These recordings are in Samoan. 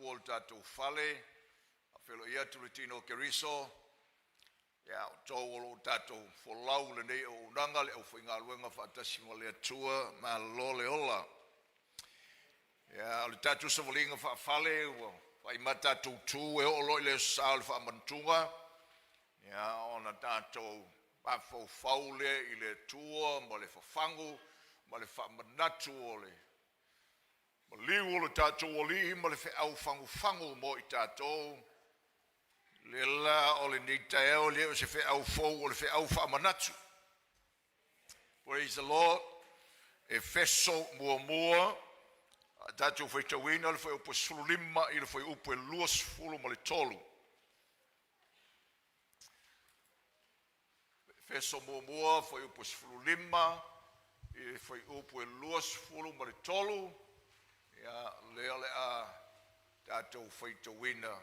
taua o le tatou fale, faafeiloai atu le tino o Keriso, ia outou o lo o tatou folau i lenei auaunaga, le aufaigaluega faatasi ma le Atua, malo le ola. Ia, o le tatou savaliga faafale ua fai ma tatou tu e oo loa i le aso sa o le faamanatuga, ia ona tatou mafaufau lea i le Atua ma le fafagu ma le faamanatu o le maliu o le tatou Alii ma le feau fagufagu mo i tatou. Le la o lenei taeao e le o se feau fou, o le feau faamanatu. Praise the Lord. Efeso muamua, a tatou faitauina le fuaiupu 15 i le fuaiupu 23. Efeso muamua, fuaiupu 15 i le fuaiupu 23, ia lea o le a tatou faitauina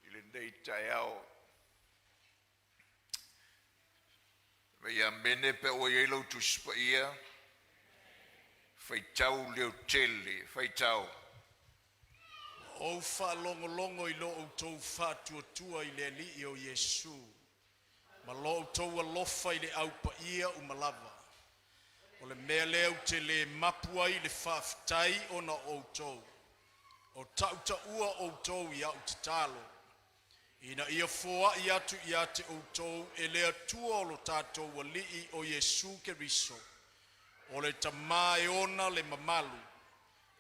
i lenei taeao. Fai mai amene pe ua i ai lau Tusi Paia. Faitau leotele, faitau. Ua ou faalogologo i lo outou faatuatua i le Alii o Iesu ma lo outou alofa i le au paia uma lava. O le mea lea ou te le mapu ai i le faafetai ona o outou, o tautaua outou i au tatalo, ina ia foai atu ia te outou e le Atua o lo tatou Alii o Iesu Keriso, o le Tama e ona le mamalu,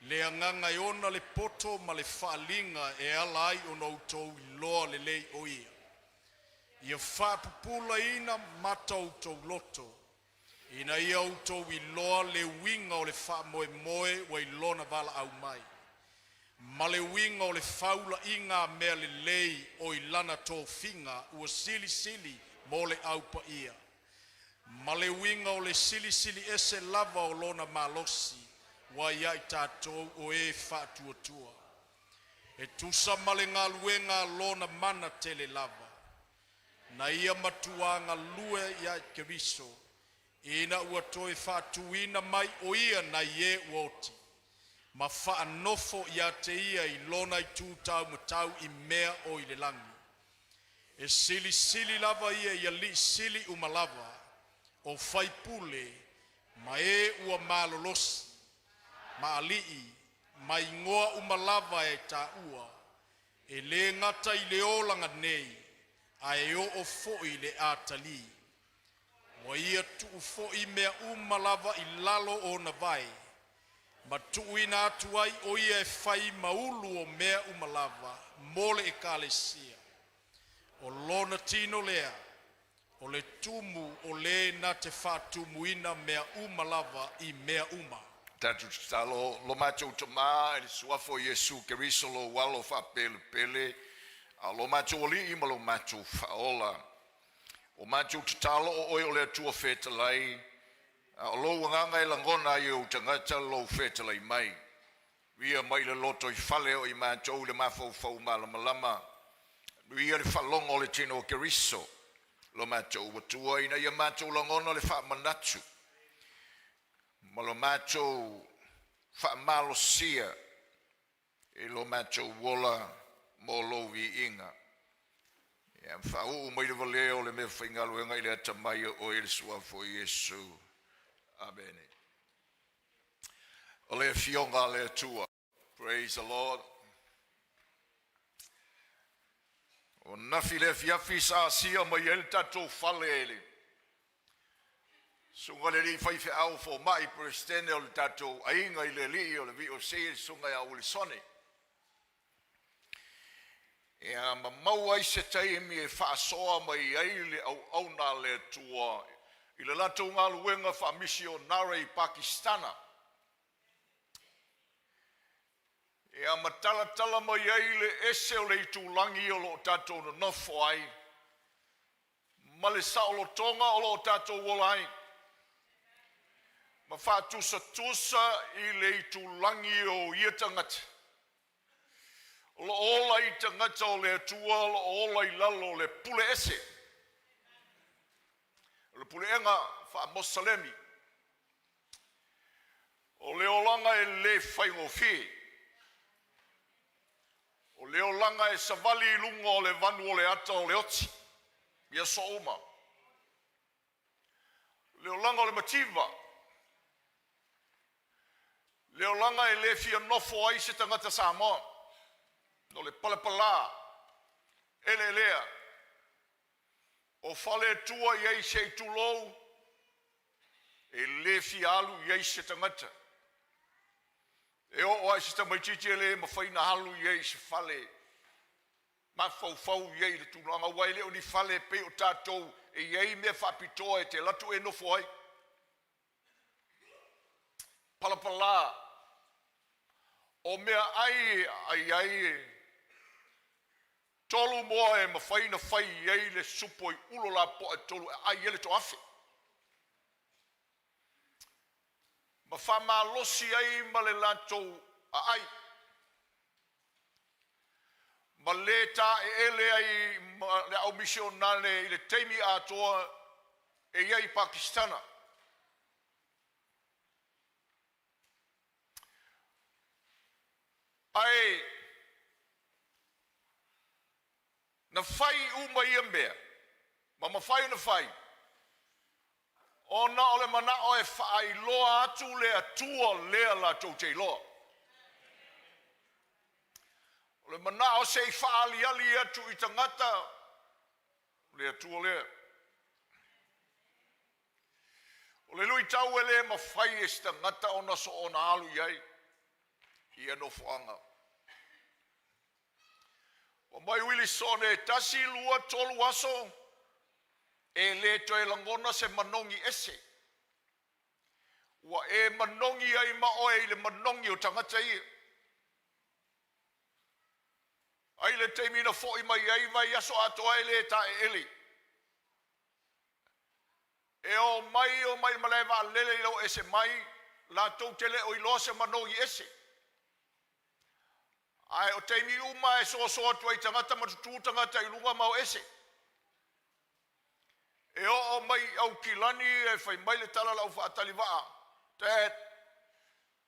le Agaga e ona le poto ma le faaaliga e ala ai ona outou iloa lelei o Ia. Ia faapupulaina mata o outou loto, ina ia outou iloa le uiga o le faamoemoe ua i lona valaau mai, ma le uiga o le faulaiga a mea lelei o i lana tofiga ua silisili mo le au paia, ma le uiga o le Silisili Ese lava o lona malosi ua ia i tatou o e faatuatua, e tusa ma le galuega a lona mana tele lava, na ia matua galue ai i Keriso, ina ua toe faatuina mai o Ia nai e ua oti, ma faanofo ia te Ia i Lona itu taumatau i mea o i le lagi. E silisili lava ia i alii sili uma lava, o faipule ma e ua malolosi, ma alii, ma igoa uma lava e taua, e le gata i le olaga nei, ae oo foi i le atalii. Ua ia tuu foi mea uma lava i lalo o ona vae, ma tuuina atu ai o ia e fai ma ulu o mea uma lava mo le ekalesia. O lona tino lea, o le tumu o le na te faatumuina mea uma lava i mea uma. Tatou tatalo, lo matou Tamā i le Suafa o Iesu Keriso lou Alo faapelepele, a o lo matou Alii ma lo matou Faaola. O matou tatalo o oe o le Atua fetalai, a o lou agaga e lagona ai e ou tagata lou fetalai mai. Via mai le lotoifale o i matou i le mafaufau malamalama, nuia le faalogo o le tino o Keriso, lo matou Atua, ina ia matou lagona le faamanatu ma lo matou faamalosia i lo matou ola mo lou viiga. Ia faauu mai le valea o le mea faigaluega i le atamai o oe i le suafa o Iesu. Amene. O le afioga a le Atua. Praise the Lord. O nafi le afiafi sa asia mai ai le tatou fale e le susuga i le alii faifeau fomai Peresetene o le tatou aiga i le alii o le VOC, le susuga ia Uilisone. Ia ma maua ai se taimi e faasoa mai ai le auauna a le Atua i le latou galuega faamisionare i Pakistana. Ia ma talatala mai ai le ese o le itulagi o lo o tatou nonofo ai ma le saolotoga o lo o tatou ola ai, ma faatusatusa i le itulagi o ia tagata o lo o ola i tagata o le Atua, o lo o ola i lalo o le pule ese, o le puleega faa-Mosalemi. O le olaga e le faigofie. Le olaga e savali i luga o le vanu o le ata o le oti i aso uma. Le olaga o le mativa. Le olaga e le fia nofo ai se tagata Samoa. No le palapala, eleelea, o fale e tua i ai se i tulou, e le fia alu i ai se tagata. E oo lava i se tamaitiiti e le mafai ona alu i ai i se fale, mafaufau i ai i le tulaga, aua e le o ni fale e pei o tatou e i ai mea faapitoa e te alu atu e nofo ai. Palapala, o meaai e ai ai e tolu moa e mafai ona fai i ai le supo i ulo lapoa e tolu e aai ai le toafe, ma faamalosi ai ma le latou aai, ma le taeele ai ma le au misionale i le taimi atoa e i ai i Pakisitana. Ae na fai uma ia mea ma mafai ona fai ona o le manao e faailoa atu le Atua lea latou te iloa. O le manao se i faaaliali atu i tagata le Atua lea. O le luitau e le mafai e se tagata ona soona alu i ai i ia nofoaga. Ua mai Uilisone e tasi, lua, tolu aso e le toe lagona se manogi ese. Ua e manogi ai ma oe i le manogi o tagata ia. Ai le taimi na foi mai ai vaiaso atoa e le taeele. E o mai o mai malae vaalele i lou ese mai, latou te le o iloa se manogi ese. Ae o taimi uma e soso atu ai i tagata ma tutu tagata i luga ma o ese. E oo mai i Aukilani e fai mai le tala a le au faatali vaa, Dad,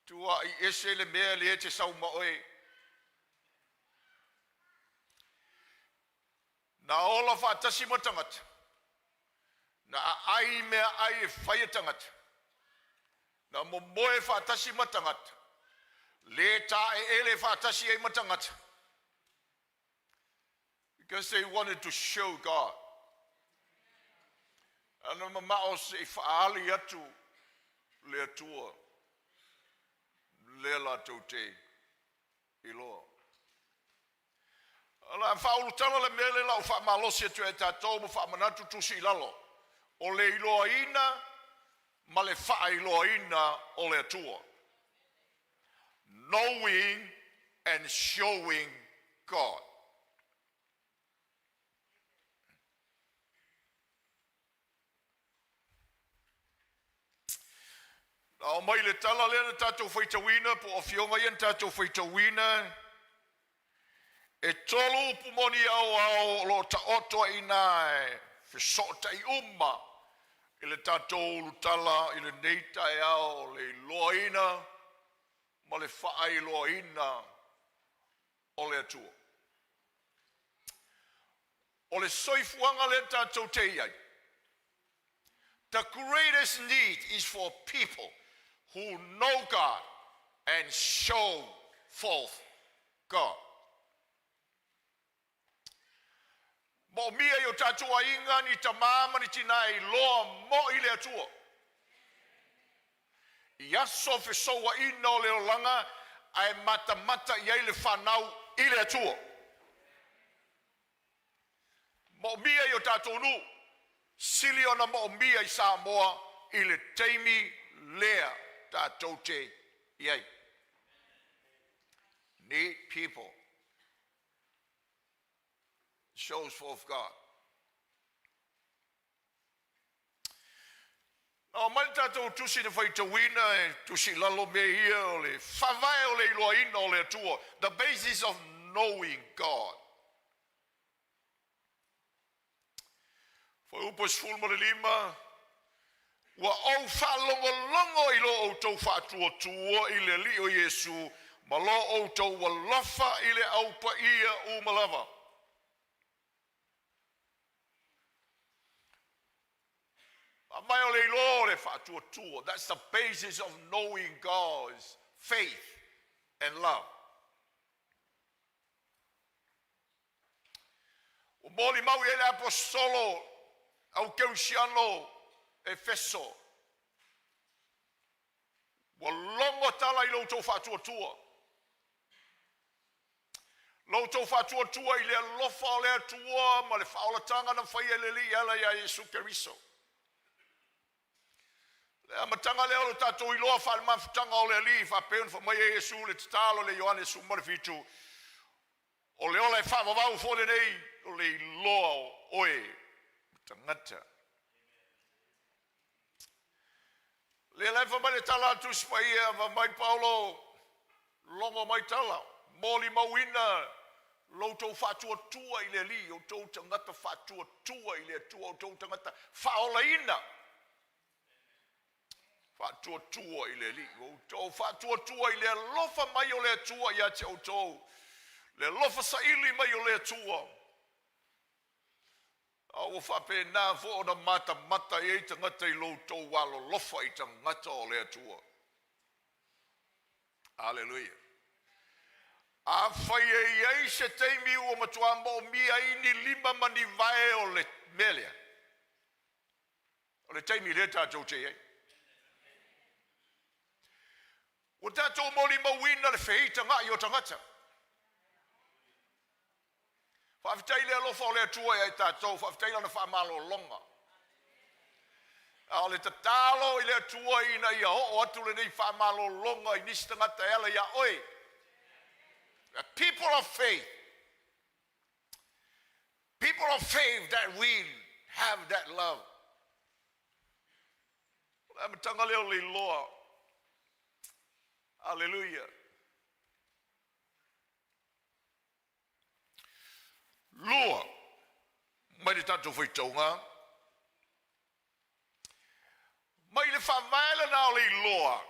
tuai ese le mea lea e te sau ma oe. Na ola faatasi ma tagata, na aai meaai e fai e tagata, na momoe faatasi ma tagata, le taeele faatasi ai ma tagata. Because they wanted to show God. Ana mamao se i faaali atu le Atua lea latou te iloa. O le a faaulutala le mea lea o le a ou faamalosi atu ia i tatou ma faamanatu tusi i lalo, o le iloaina ma le faailoaina o le Atua. Knowing and showing God. Na aumai le tala lea na tatou faitauina po o afioga ia na tatou faitauina, e tolu upu moni aoao o lo o taoto ai i ina e fesootai uma i le tatou ulutala i lenei taeao o le iloaina ma le faailoaina o le Atua. O le soifuaga lea tatou te i ai, the greatest need is for people who know God and show forth God. Moomia i o tatou aiga ni tamā ma ni tinā e iloa moi le Atua. I aso fesouaina o le olaga ae matamata i ai le fanau i le Atua. Moomia i o tatou nuu, sili ona moomia i Samoa i le taimi lea tatou te i ai. Need people shows forth God. Na aumai le tatou tusi na faitauina e tusi i lalo mea ia o le faavae o le iloaina o le Atua, the basis of knowing God. Fuaiupu 15, ua ou faalogologo i lo outou faatuatua i le Alii o Iesu. ma lo outou alofa i le au paia uma lava. Faavae o le iloa o le faatuatua. That's the basis of knowing God's faith and love. Ua molimau i ai le aposetolo au kerisiano Efeso. Ua logo tala i lo outou faatuatua. Lo outou faatuatua i le alofa o le Atua ma le faaolataga na faia e le Alii e ala iā Iesu Keriso. Le amataga lea o lo tatou iloa faalemafutaga o le Alii faapea ona fai mai ai Iesu le tatalo i le Ioane 17, o le ola e faavavau foi lenei o le iloa o oe ma tagata. Lea la e fai mai le tala a le Tusi Paia, fai mai Paulo, logo mai tala, molimauina lo outou faatuatua i le Alii, outou tagata faatuatua i le Atua, outou tagata faaolaina, faatuatua i le Alii, outou faatuatua i le alofa mai o le Atua ia te outou, le alofa saili mai o le Atua. A ua faapena foi ona matamata i ai tagata i lo outou alolofa i tagata o le Atua. Aleluia. Afai e i ai se taimi ua matua moomia ai ni lima ma ni vae o le mea lea, o le taimi lea tatou te i ai. Ua tatou molimauina le feitaga'i o tagata. Faafetai i le alofa o le Atua ia i tatou, faafetai i Lana faamalologa. A o le tatalo i le Atua ina ia oo atu lenei faamalologa i nisi tagata e ala iā oe. The people of faith. People of faith that will have that love. O le amataga lea o le iloa. Hallelujah. Lua, mai le tatou faitauga, mai le faavae lena o le iloa,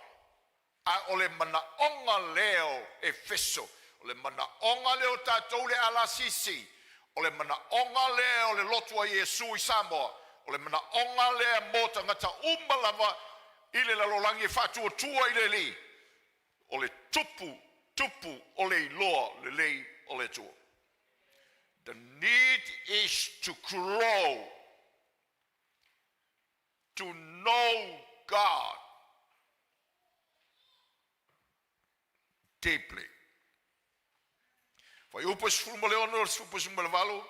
a o le manaoga lea o Efeso, o le manaoga lea o tatou le LRCC, o le manaoga lea o le lotu a Iesu i Samoa, o le manaoga lea mo tagata uma lava i le lalolagi e faatuatua i le Alii, o le tupu tupu o le iloa lelei o le Atua. The need is to grow to know God deeply. Fuaiupu 16 18,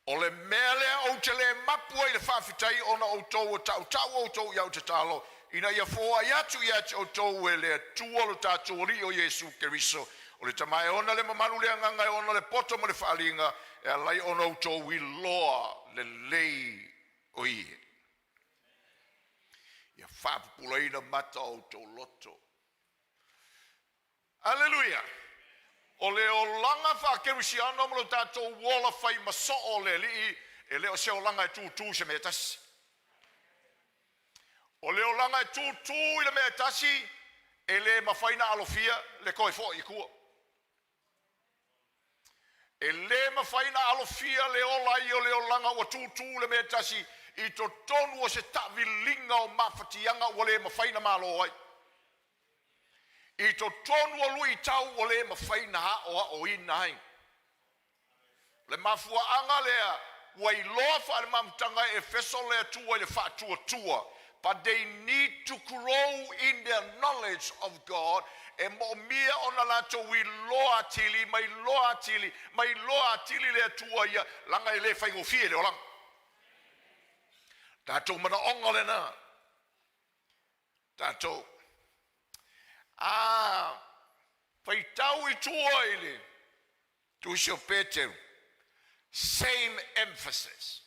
O le mea lea ou te le mapu ai i le faafetai ona o outou ua tautau outou i au tatalo, ina ia foai atu ia te outou e le Atua lo tatou Alii o Iesu Keriso, o le Tama e ona le mamalu le Agaga e ona le poto ma le faaaliga, e ala ai ona outou iloa lelei o Ia. Ia faapupulaina mata o outou loto. Aleluia! O le olaga faakerisiano ma lo tatou ola fai ma soo o le Alii, e le o se olaga e tutu i se mea e tasi. O le olaga e tutu i le mea e tasi, e le mafai ona alofia le toe foi i tua. E le mafai ona alofia le ola ai o le olaga ua tutu i le mea e tasi i totonu o se taaviliga o mafatiaga ua le mafai ona malo ai. I totonu o luitau ua le mafai ona aoaoina ai. O le mafuaaga lea ua iloa faalemamataga e Efeso le Atua i le faatuatua, but they need to grow in their knowledge of God, e moomia ona latou iloa atili, ma iloa atili, ma iloa atili le Atua ia, leaga e le faigofie le olaga. Tatou manaoga lena. Tatou. A faitau i tua i le Tusi o Peteru, same emphasis.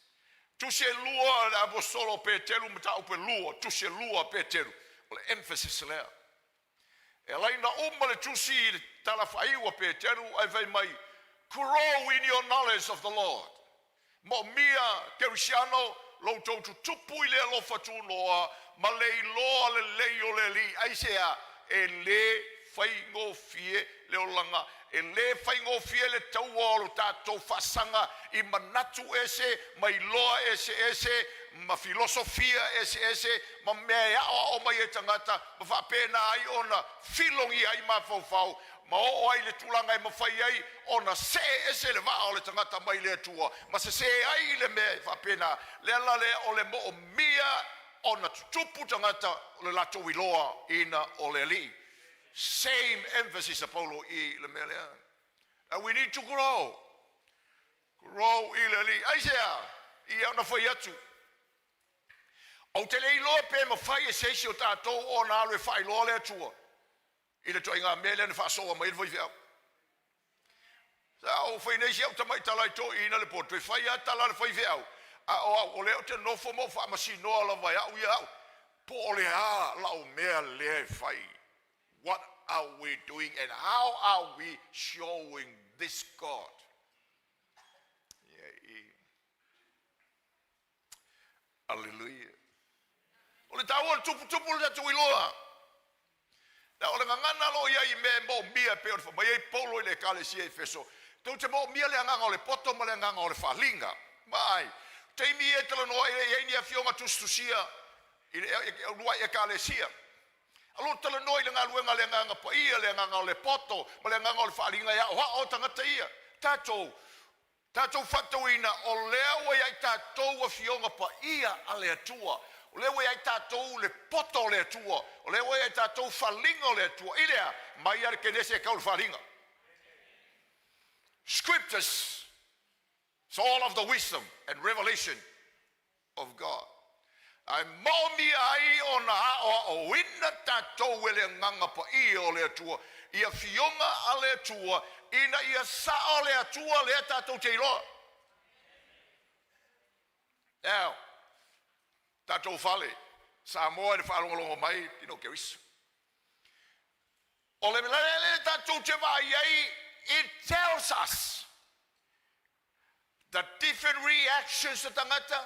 Tusi e lua a le Aposetolo o Peteru, mataupu e lua, tusi e lua a Peteru, o le emphasis lea. E ala ai ona uma le tusi i le tala faaiu a Peteru ae fai mai, Grow in your knowledge of the Lord. Moomia, Kerisiano, lo outou tutupu i le alofa tunoa ma le iloa lelei o le Alii. Aisea? E le faigofie le olaga, e le faigofie le taua o lo tatou faasaga i manatu ese ma iloa eseese ma filosofia eseese ma mea e aoao mai e tagata ma faapena ai ona filogia ai mafaufau ma oo ai i le tulaga e mafai ai ona see ese le vaa o le tagata mai le Atua ma sesē ai i le mea e faapena. Le ala lea o le moomia ona tutupu tagata o le latou iloa ina o le Alii. Same emphasis a Paulo i le mea lea. And we need to grow. Grow i le Alii. Aisea? Ia ona fai atu. Ou te le iloa pe mafai e se isi o tatou ona alu e faailoa le Atua i le ituaiga mea lea na faasoa mai ai le faifeau. Sa ou fai nei si au tamai tala i toeaiina le poto, e fai lava tala a le faifeau, a o au, o lea ou te nofo ma ou faamasinoa lava e au ia au, po o le a lau mea lea e fai. What are we doing and how are we showing this God? Yeah, Aleluia. O le taua o le tuputupu o le tatou iloa. Na o le gagana lo i ai i mea e moomia e pei ona fai mai ai Paulo i le ekalesia i Efeso, tou te moomia le agaga o le poto ma le agaga o le faaaliga. Vaai, taimi ia e talanoa ai e i ai ni afioga tusitusia i le uluai ekalesia. A lo talanoa i le galuega a le Agaga Paia, le agaga o le poto ma le agaga o le faaaliga e aoao tagata ia. Tatou Tatou faatauina, o lea ua ia i tatou Afioga Paia a le Atua, o lea ua ia i tatou le poto o le Atua, o lea ua ia i tatou faliga o le Atua. I le a? Mai lava le Kenese e tau le faliga. Scriptures is all of the wisdom and revelation of God. Ae moomia ai ona aoaoina tatou e le Agaga Paia o le Atua i Afioga a le Atua ina ia sao le Atua lea tatou te iloa. Now, tatou fale, Samoa i le faalogologo mai, Tino Keriso. O le mea lea tatou te vaai ai, it tells us The different reactions a tagata,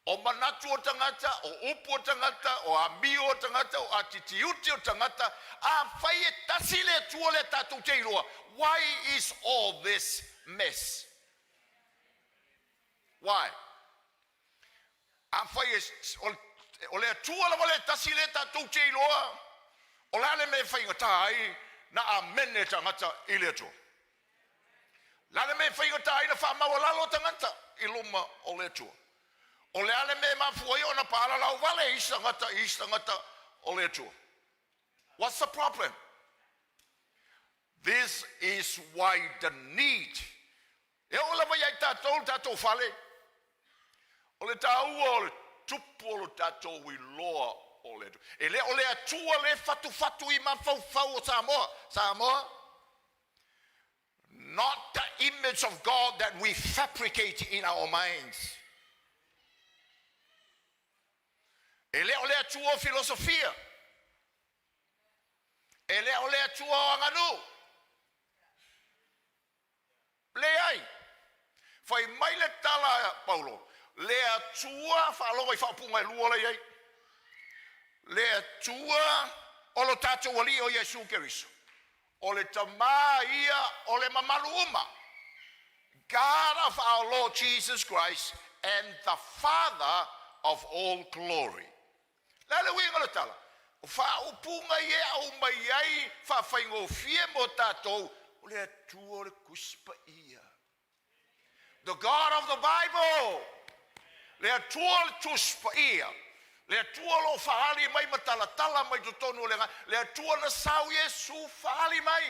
o manatu o tagata, o upu o tagata, o amio o tagata, o atitiuti o tagata, afai e tasi le Atua lea tatou te iloa, why is all this mess? Why? Afai e, o le Atua lava lea e tasi lea tatou te iloa, o le a le mea e faigata ai na amene tagata i le Atua? Le a le mea e faigata ai na faamaualalo tagata i luma o le Atua? O le a le mea e mafua ai ona paalalau vale isi tagata i isi tagata o le Atua? What's the problem? This is why the need e oo lava ia i tatou le tatou fale, o le taua o le tupu o lo tatou iloa o le Atua. E le o le Atua le fatufatu i mafaufau o Samoa. Samoa, not the image of God that we fabricate in our minds. E le o le Atua o filosofia. E le o le Atua o aganuu. Leai. Fai mai le tala a Paulo, le Atua, faalogo i faaupuga e lua la i ai, le Atua o lo tatou Alii o Iesu Keriso, o le Tamā ia o le mamalu uma, God of our Lord Jesus Christ and the Father of all glory. Le a le uiga o le tala? O faaupuga ia e aumai ai faafaigofie mo tatou, o le Atua o le Tusi Paia. The God of the Bible! Le Atua o le Tusi Paia. Le Atua o lo o faaali mai ma talatala mai totonu o le Agaga. Le Atua na sau Iesu faaali mai.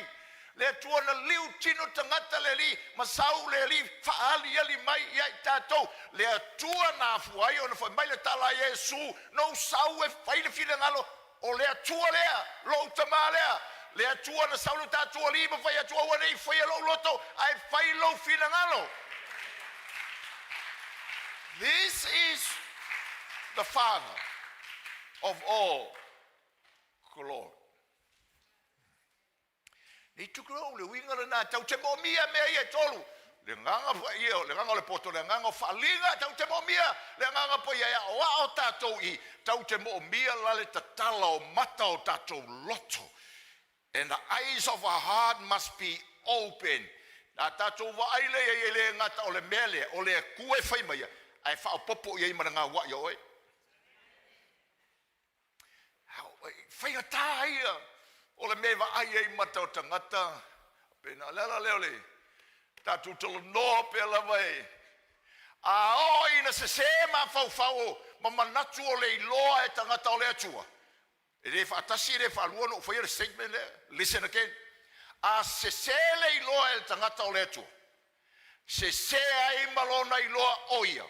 Le Atua na liu tino tagata le Alii ma sau le Alii faaaliali mai ia i tatou. Le Atua na afua ai ona fai mai le tala a Iesu, Na ou sau e fai le finagalo o le Atua lea, lou Tama lea. Le Atua na sau lo tatou Alii ma fai atu, Aua ne i faia lou loto, ae fai lou finagalo. This is the Father of all glory. Need to grow, le uiga lena, tau te moomia mea ia e tolu. Le agaga paia, le agaga o le poto, le agaga o faaliga, tau te moomia, le agaga paia e aoao tatou i, tau te moomia la le tatala o mata o tatou loto. And the eyes of our heart must be open. A tatou vaai lea i ai e le gata o le mea lea, o le Atua e fai maia, ae faaopoopo i ai ma le gauai a oe. Faigata ia o le mea e vaai ai mata o tagata. Pena, le ala lea o le tatou talanoa pea lava e a oo ina sesē mafaufau ma manatu o le iloa e tagata o le Atua. E le faatasi e le faalua ona ou faia le statement lea. Listen again. A sesē le iloa e le tagata o le Atua, sesē ai ma lona iloa o ia,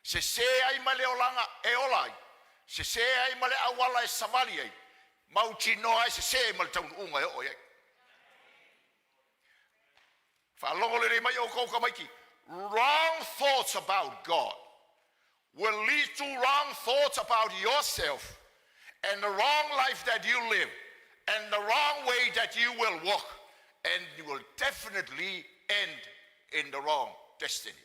sesē ai ma le olaga e ola ai, sesē ai ma le auala e savali ai, mautinoa ai sesē ma le taunuuga e oo i ai. Faalogo lelei mai oukou tamaiti, wrong thoughts about God will lead to wrong thoughts about yourself and the wrong life that you live and the wrong way that you will walk and you will definitely end in the wrong destiny.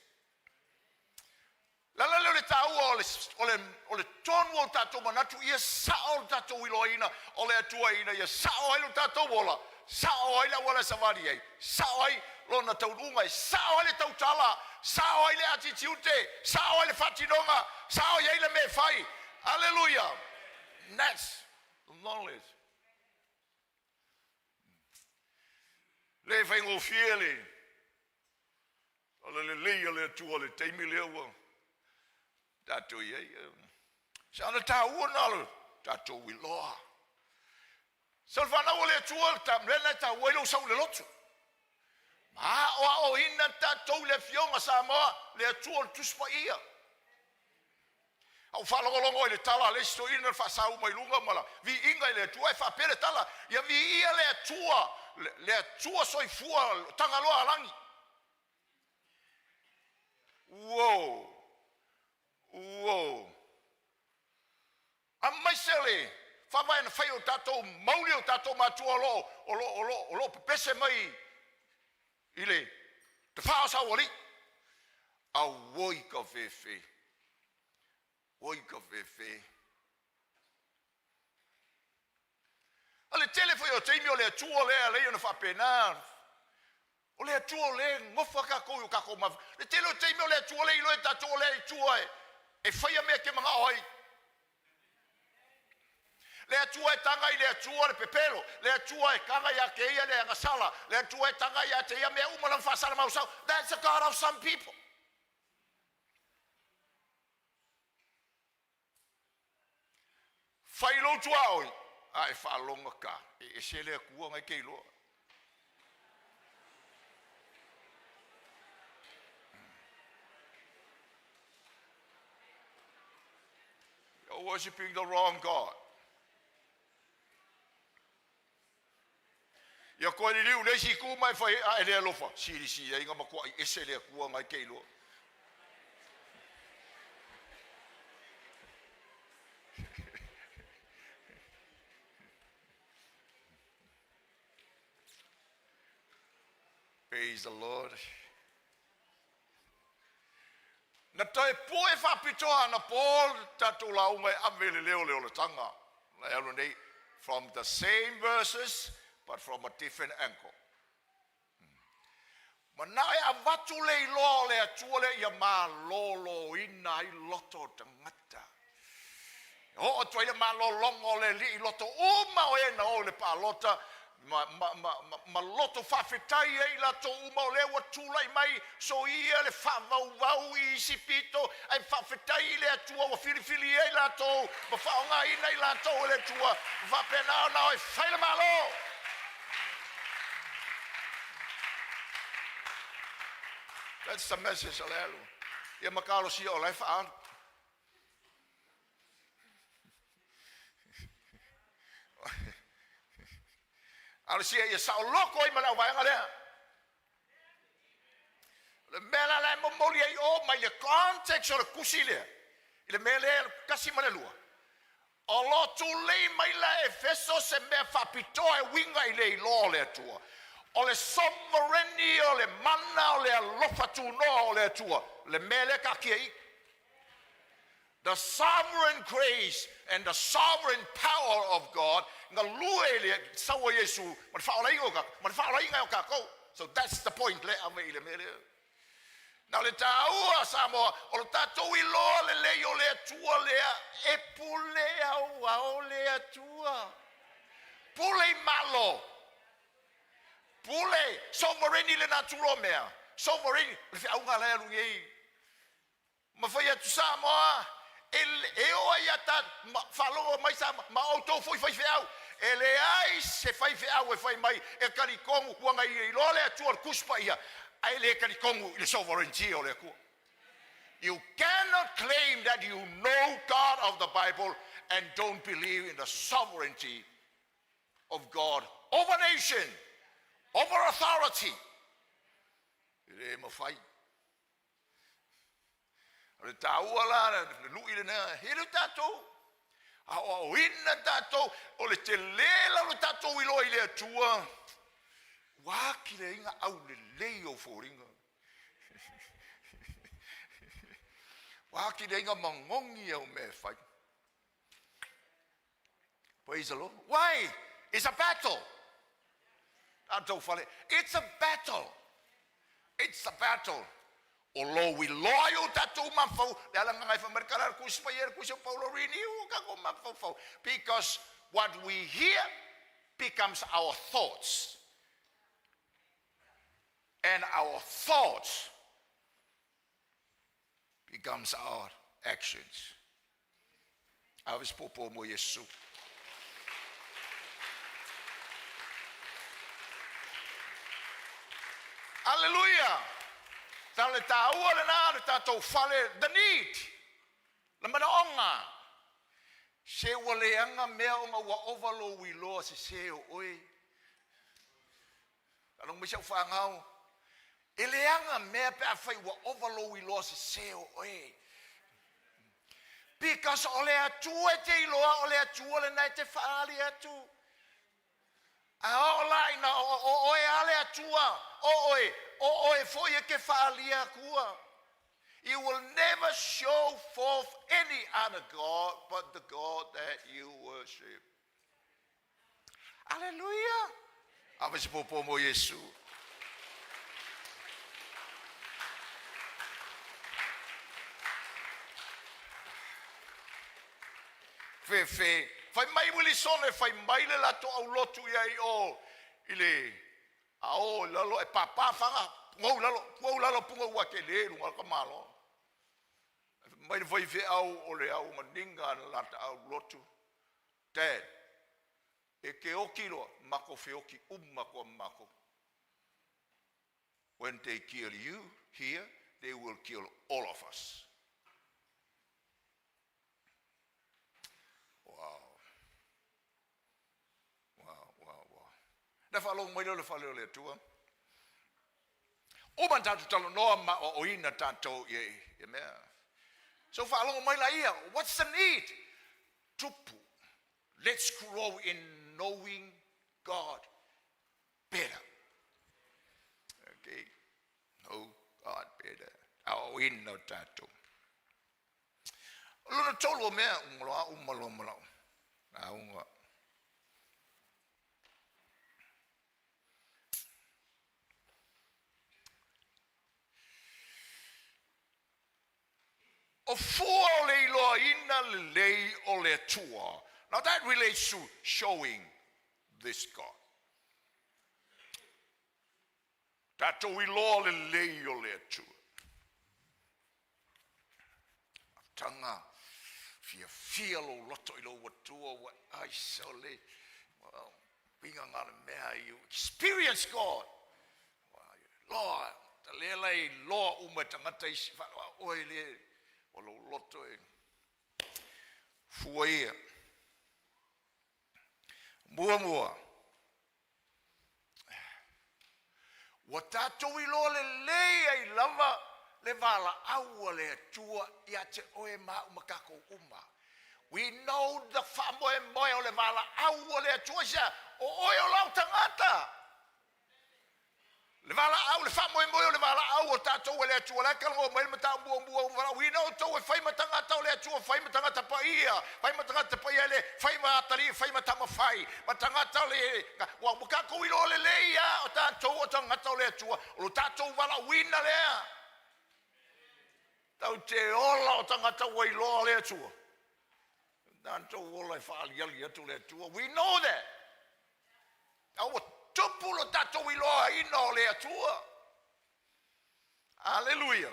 Le ala lea o le taua o le, o le, o le tonu o tatou manatu ia sao le tatou iloaina o le Atua ina ia sao ai lo tatou ola, sao ai le auala e savali ai, sao ai lona taunuuga, e sao ai le tautala, sao ai le attitude, sao ai le faatinoga, sao i ai le mea e fai. Aleluia! That's the knowledge. Le faigofie le O le lelei o le Atua le taimi lea ua tatou i ai. Sa ona taua na o le tatou iloa. Sa o le fanau o le Atua, le mea lena e taua ai lou sau i le lotu. Ma aoaoina tatou i le Afioga Samoa, le Atua o le Tusi Paia. A ou faalogologo i le tala a le isi toeaina na faasau mai luga ma la viiga i le Atua, e faapea le tala, ia viia le Atua, le Atua soifua Tagaloa Alagi. Uo! Uo! Aemaise le faavae na fai e o tatou mauli o tatou matua o lo o, o lo o, o lo o, o lo o pepese mai i le tafā o Saualii. Auoi ka fefe. Oi ka fefe. A le tele foi o taimi o le Atua lea e alai ona faapena. O le Atua o lea e gofa tatou i o tatou mafa. Le tele o taimi o le Atua lea e iloa e tatou o le Atua e, e faia mea e te manao ai. Le Atua e taga i le Atua le pepelo, le Atua e taga ia te ia le agasala, le Atua e taga ia te ia mea uma lava faasala That's the God of some people. Fai lou tuaoi, a e faaloga ka, e ese le Atua na e te iloa. You're worshiping the wrong God. Ia koe liliu le isi itu ma e fai ai, a e le alofa, silisili ai na matuai ese le Atua na e te iloa. Praise the Lord. Na toe poe faapitoa ana Paul tatou lauga e ave le leo le olataga na e alu nei from the same verses but from a different angle. Manao e avatu le iloa o le Atua lea ia maloloina ai loto o tagata. E oo atu ai le malologa o le Alii i loto uma o e na o i le palota ma, ma, ma, ma, ma loto faafetai ai i latou uma o lea ua tulai mai soia le faavauvau i isi pito ae faafetai i le Atua ua filifilia i latou ma faaaogaina i latou e le Atua ma faapena ona o e fai le Malo. That's the message o le alu. Ia ma talosia o la e faaalu. A o le sia ia saoloko ai ma le auvaega lea. O le mea la la e momoli ai o mai le context o le tusi lea, i le mea lea 1 ma le 2, O lo o tulei mai la Efeso se mea faapitoa e uiga i le iloa o le Atua. O le sovereignty o le mana o le alofa tunoa o le Atua, le mea lea taatia i i. The sovereign grace and the sovereign power of God galue i le sau o Iesu ma le faaolaina o ka, ma le faaolaina o tatou. So that's the point lea ave i le mea lea. Na o le taua Samoa, o lo tatou iloa lelei o le Atua lea e pule auao le Atua. Pule i Malo. Pule, sovereign i le natura o mea. Sovereign, o le feauga la e alu nei. Ma fai atu Samoa, e, e oo ai ia ta, ma, faalogo mai Samoa, ma outou foi faifeau. E leai se faifeau e fai mai e talitonu ua na iloa le Atua le Tusi Paia, ae le talitonu i le sovereignty o le Atua. You cannot claim that you know God of the Bible and don't believe in the sovereignty of God over nation, over authority. E le mafai. O le taua la, le lui lena, e le tatou. Aoaoina tatou, o le tele la o le tatou iloa i le Atua, ua akileina aulelei o foliga. Ua akileina magogi au mea e fai. Praise the Lord. Why? It's a battle. Tatou fale. It's a battle. It's a battle. O lo iloa ai o tatou mafau, le ala ngai fa marikara le kusi mai le kusi o Paulo renew o kako mafaufau. Because what we hear becomes our thoughts. And our thoughts becomes our actions. Ave se pōpō mo Iesu. Aleluia! Ta le tāua lena le tātou fale, the need, le manaoga. Se ua leaga mea ona ua ova lou iloa sese o oe. Faalogo mai si au fanau, e leaga mea pe afai ua ova lou iloa sese o oe. Because o le Atua e te iloa, o le Atua lena e te faaali atu. A oo la ina o, o oe a le Atua, o oe, o oe foi e ke faalia akua. You will never show forth any other God but the God that you worship. Aleluia! Ave se pōpō mo Iesu. Fefe, fai mai Wilisone, fai mai le latou aulotu ia i o i le a o i lalo e pāpā faga, pugou i lalo, pugou i lalo, pugou ua tele luga o le tamaloa. Fai mai le faifeau o le auganiga a le lata aulotu, Dad, e ke oki loa, makou feoki uma koa ma makou. When they kill you here, they will kill all of us. Wow. Wow, wow, wow. Na faalogo mai lea o le fale o le Atua. Uma na tatou talanoa ma aoaoina tatou i ia mea. So faalogo mai la ia, what's the need? Tupu. Let's grow in knowing God better. Okay. Know God better. Aoaoina o tatou. O lona tolu o mea, uma loa, uma loa ma lau lauga. O fua o le iloaina lelei o le Atua. Now that relates to showing this God. Tatou iloa lelei o le Atua. Tanga fiafia lou loto i lou Atua ua ai sole. Well, pinga ngā le mea you experience God. Loa, ta lea lai loa uma e tagata isi whaaloa oe le o lou loto e fua ia. Muamua, Ua tatou iloa lelei ai lava le valaau a le Atua ia te oe ma au ma tatou uma. We know the faamoemoe o le valaau a le Atua i sea, o oe o lau tagata. Le valaau, le faamoemoe o le valaau o tatou. tatou e le Atua, la e talanoa mai le mataupu muamua, ua valaauina outou e fai ma tagata o le Atua, fai ma tagata paia, fai ma tagata paia, e le fai ma atalii, fai ma tamafai, ma tagata o le... Ua ua tatou iloa lelei lava o tatou o tagata o le Atua, o lo tatou valaauina lea. Tatou te ola o tagata ua iloa le Atua. Tatou ola e faaaliali atu le Atua. We know that. A ua tupu lo tatou iloaina o le Atua. Aleluia.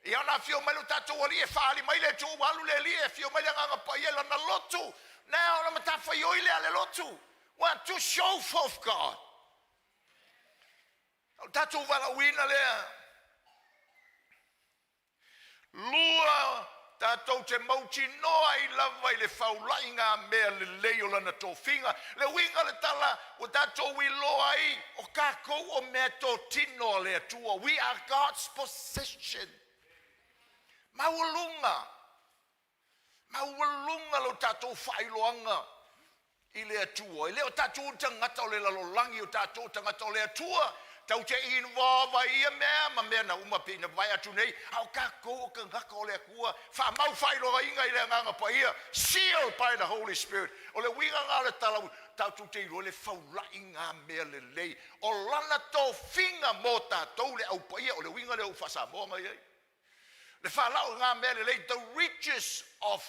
Ia ona afio mai lo tatou Alii e faaali mai le Atua, ua alu le Alii e afio mai le Agaga Paia i lana lotu. Na ona matafaioi lea a le lotu. What to show forth God. O le tatou valaauina lea. 2, tatou te mautinoa ai lava i le faulaiga mea lelei o lana tofiga. Le uiga o le tala ua tatou iloa ai, o tatou o mea totino a le Atua. We are God's possession. Maualuga, maualuga lo tatou faailoaga i le Atua. E le o tatou tagata o le lalolagi, o tatou tagata o le Atua. Tatou te involve ai ia mea ma mea na uma pei na vae atu nei, a o tatou o tagata o le Atua, faamau faailogaina i le Agaga Paia, sealed by the Holy Spirit. O le uiga lena o le tala, tatou te iloa le faulaiga mea lelei o lana tofiga mo tatou le au paia. O le uiga lea o faa-Samoa na i ai. Le faalauga mea lelei, the riches of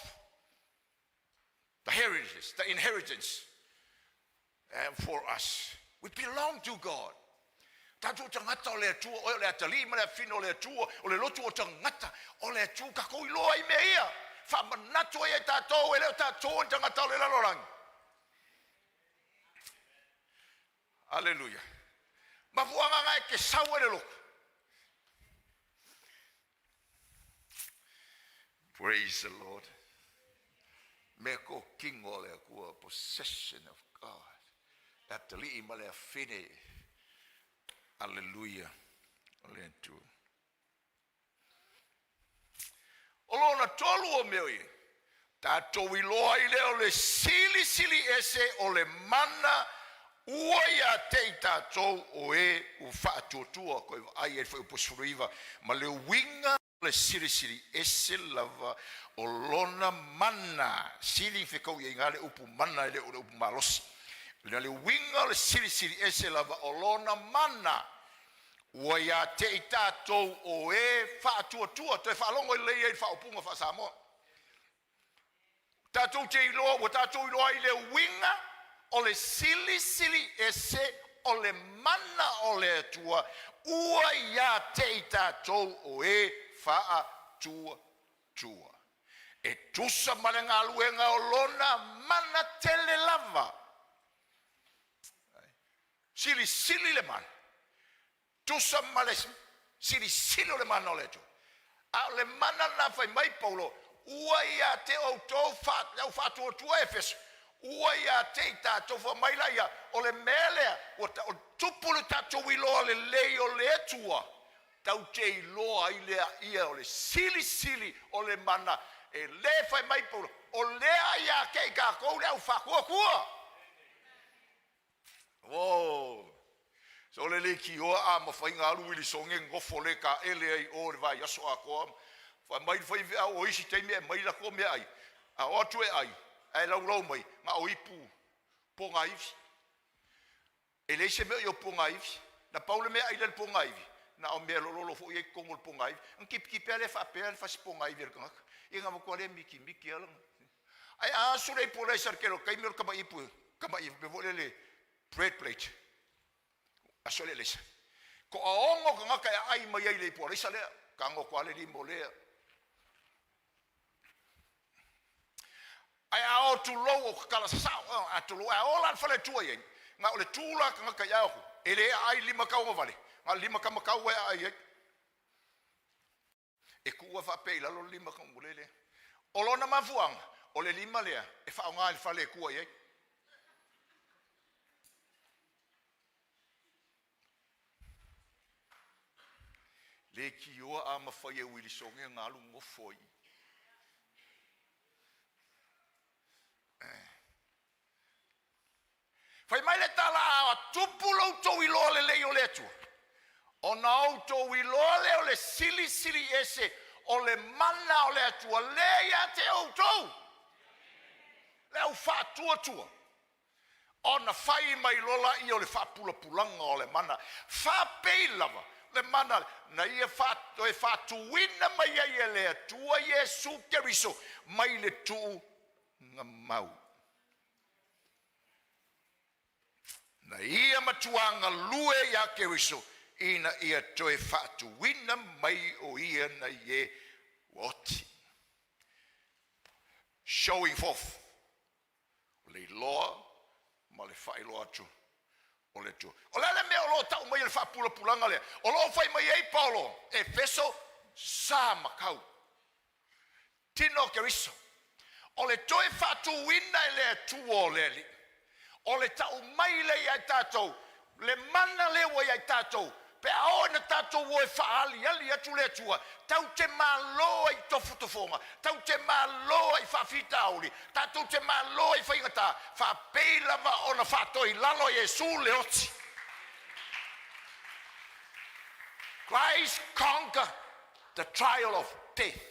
the heritage, the inheritance for us. We belong to God. Tatou tagata o le Atua, oe o le atalii ma le afafine o le Atua, o le lotu o tagata o le Atua, tatou iloa ai mea ia. Faamanatu ai e tatou, e le o tatou o ni tagata o le lalolagi. Aleluia. Mafuaaga na e te sau ai le lotu. Praise the Lord. Mea totino a le Atua, possession of God. Le atalii ma le afine. Aleluia. O le Atua. O lona tolu o mea ia, tatou iloa ai lea o le silisili ese o le mana ua ia te i tatou o e ua faatuatua. Koe vaai ai le Fuaiupu 19 ma le uiga o le silisili ese lava o lona mana. Sili fekauiaiga le upu mana e le o le upu malosi. Le uiga o le silisili ese lava o lona mana ua ia te i tatou o e faatuatua. Toe faalogo lelei ai i le faaupuga faa-Samoa. Tatou te iloa, ua tatou iloa ai le uiga o le silisili ese o le mana o le Atua ua ia te i tatou o e faatuatua. E tusa ma le galuega o lona mana tele lava. Silisili le mana, tusa ma le silisili o le mana o le Atua. A o le mana lena fai mai Paulo, ua ia te outou le au faatuatua Efeso, ua ia te i tatou. Fai mai la ia, o le mea lea, ua tupu le tatou iloa lelei o le Atua, tau te iloa ai lea ia o le silisili o le mana. E le fai mai Paulo, o lea ia te i tatou le au faatuatua. Oh. So le leitioa a mafai ona alu Wilisone nofo le taele ai o le vaiaso atoa. Fai mai le faifeau o isi taimi e mai latou meaai. A o atu e ai, ae laulau mai, na o ipu pogaivi. E leai se mea o i o pogaivi. Na pau le meaai lea i le pogaivi, na o mea lololo foi ia i totonu o le pogaivi. Ona tipitipi lava lea faapea le fasi pogaivi a le tagata. Ia na matua le mikimiki lava lana. Ae a asu le ipu alaisa i le tele o taimi o le tamaiipu, tamai mea foi lele bread plate. Aso le alaisa. Toaono tagata e aai mai ai i le ipu alaisa lea. Tago atu lava le lima o lea. Ae a o tulou o tatala sasao, a tulou, a ola le faletua i ai, na o le tu la tagata i aoku, e le aai lima tauagavale, na o le lima kamatau e aai ai. E tuua faapea i lalo le lima kaumulele. O lona mafuaaga, o le lima lea e faaaoga i le fale e tua i ai. Leitioa a mafai e Uilisone ona alu nofo i Fai mai le tala, a tupu lo outou iloa lelei o le Atua. Ona outou iloa lea o le silisili ese o le mana o le Atua lea ia te outou, le au faatuatua, ona fai mai loa laia o le faapulapulaga o le mana, faapei lava le mana na ia toe faatuina mai ai e le Atua Iesu Keriso mai le tuugamau. Na ia matuā galue iā Keriso ina ia toe faatuina mai o ia nai e ua oti. Showing forth, o le iloa ma le faailoa atu o le Atua. O le a le mea o lo o tau mai e le faapulapulaga lea? O lo o fai mai ai Paulo, Efeso, sa makau. Tino o Keriso. O le toe faatuina e le Atua o le Alii, o le tau mai lea ia i tatou, le mana lea ua ia i tatou, pe a oo ina tatou o e faaaliali atu le Atua, tatou te malo ai i tofotofoga, tatou te malo ai i faafitauli, tatou te malo ai i faigata, faapei lava ona faatoilalo e Iesu le oti. Christ conquer the trial of death.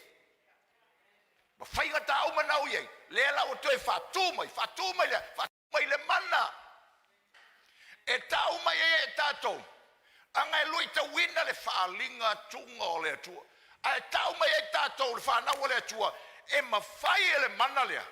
Ma faigata uma na ua i ai, lea la ua toe faatu mai, faatu mai lea, faatu mai le mana e tau mai ai e tatou, aga e luitauina le faaaliga atuga o le Atua, ae tau mai ai tatou le fanau a le Atua, e mafai e le mana lea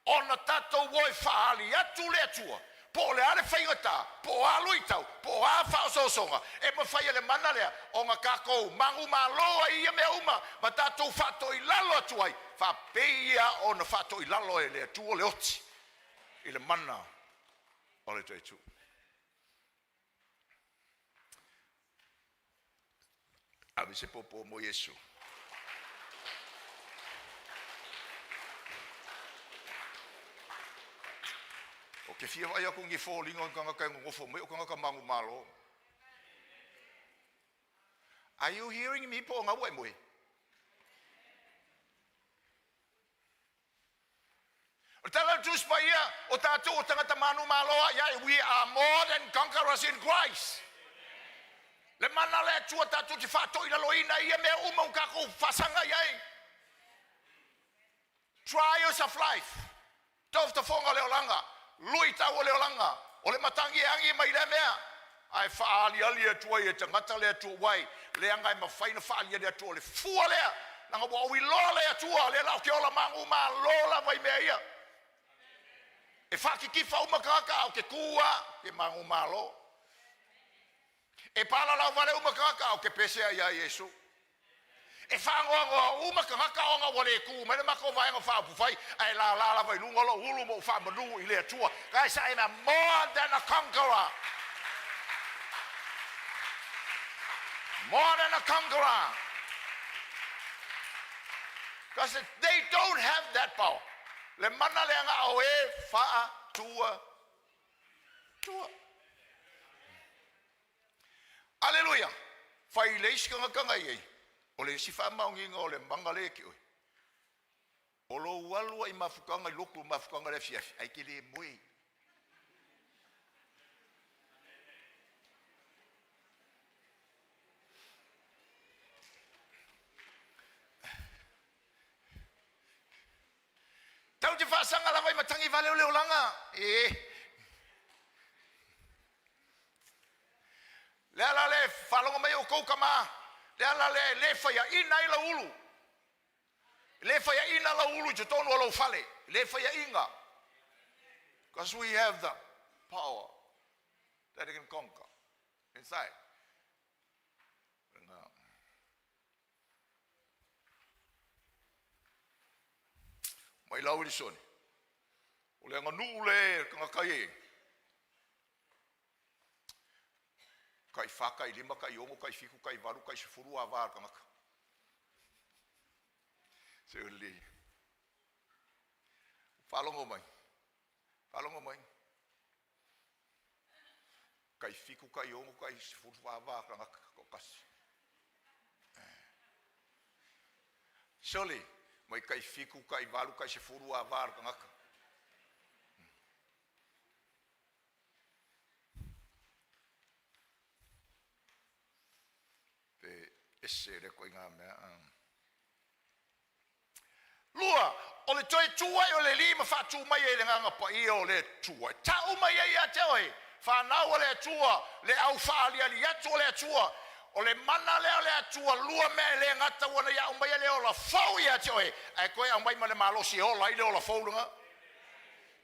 ona tatou o e faaali atu le Atua, po o le a le faigata, po o a luitau, po o a faaosoosoga, e mafai e le mana lea ona tatou manumalo ai i ia mea uma ma tatou faatoilalo atu ai, faapei ia ona faatoilalo e le Atua le oti i le mana o le Toeatua. Ave se popo mo Iesu. Ou te fia vaai atu i ni foliga o ni tagata e nonofo mai o tagata manumalo. Are you hearing me po o na ua e moe? O le tala o le Tusi Paia, o tatou o tagata manumalo a ia we are more than conquerors in Christ. Le mana o le Atua tatou te faatoilaloina ia mea uma ua tatou faasaga i ai. Trials of life, tofotofoga o le olaga, luitau o le olaga, o le matagi e agi mai lea mea, ae faaaliali atu ai e tagata le Atua uai, leaga e mafai ona faaaliali atu o le fua lea, leaga ua ou iloa le Atua, lea la ou te ola manumalo lava i mea ia. E faatitifa uma tagata a ou te tu lava, ou te manumalo. E palalau vale uma tagata a ou te pese ai ia Iesu. E faanoanoa uma tagata ona ua le tu mai le matou Vaega Faaupufai ae lala lava i luga lou ulu ma ou faamanu i le Atua. Guys, I am a more than a conqueror. More than a conqueror. Because they don't have that power. Le mana lea na o e faatua tua. Aleluia! Fai le isi tagata na i ai, o le isi faamaoniga o le mana lea ke oe. O lou alu ai mafutaga i lotu mafutaga le afiafi, ai te le moe. Tau te faasaga lava i matagi vale o le olaga. E. Le ala lea e faalogo mai outou tama, le ala lea e le faiaina ai lau ulu. E le faiaina lau ulu i totonu o lou fale. E le faiaina. Because we have the power that can conquer inside. Mai lau Elisone, o le aganuu le tagata e tai fa, tai lima, tai ono, tai fitu, tai valu, tai sefulu ava a le tagata. Se o le faalogo mai, faalogo mai. Tai fitu, tai ono, tai sefulu ava a le tagata toatasi. Sole, mai tai fitu, tai valu, tai sefulu ava a le tagata. Ese lea ituaiga mea. Lua, o le toe tu ai o le Alii ma faatu mai ai le Agaga Paia o le Atua, e tau mai ai ia te oe, fanau a le Atua, le au faaaliali atu o le Atua. O le mana lea o le Atua, lua mea e le gata ua na ia aumaia le ola fou ia te oe, ae toe aumai ma le malosi e ola ai le ola fou lena.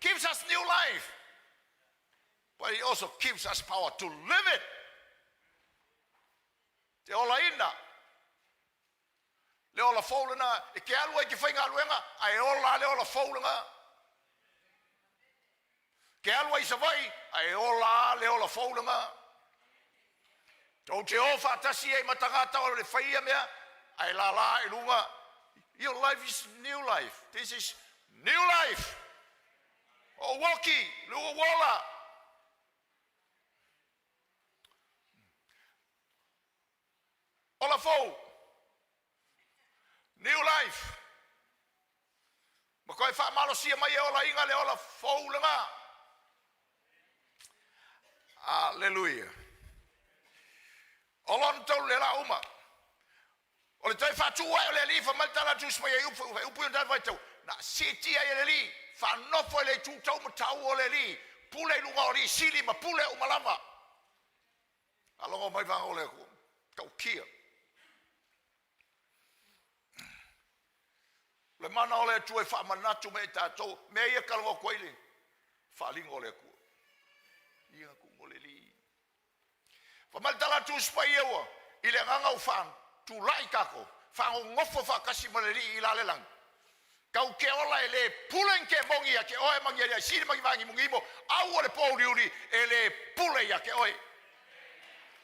Gives us new life, but he also gives us power to live it. Te olaina. Le ola fou lena, e te alu ai i te faigaluega, ae ola le ola fou lena. Te alu ai i Savaii, ae ola le ola fou lena. Tou te o faatasi ai ma tagata o le fai ia mea, ae lala i luga. Your life is new life. This is new life. O uoki, le ua ola. Ola fou. New life. Ma toe faamalosia mai e olaiga le ola fou lena. Aleluia. O lona tolu le la uma. O le toe faatu ai o le Alii, fai mai le tala a Tusi Paia i upu, i upu i ona tala faitau, na siitia ai e le Alii, faanofo i le itu taumatau o le Alii, pule i luga o alii sili ma pule uma lava. Faalogo mai vaega o le Atua, tautia. O le mana o le Atua e faamanatu mai i tatou, mea ia talanoa atu ai le faaaliga o le Atua. Ia tuuga o le Alii. Fai mai le tala a Tusi Paia ua i le agaga ua faatulai tatou, faanonofo faatasi ma le Alii i la le lagi. Tau te ola e le pule ni kemoni ia te oe ma ni aliaisili ma ni vaanimonimu, aua le pōuliuli e le pule ia te oe.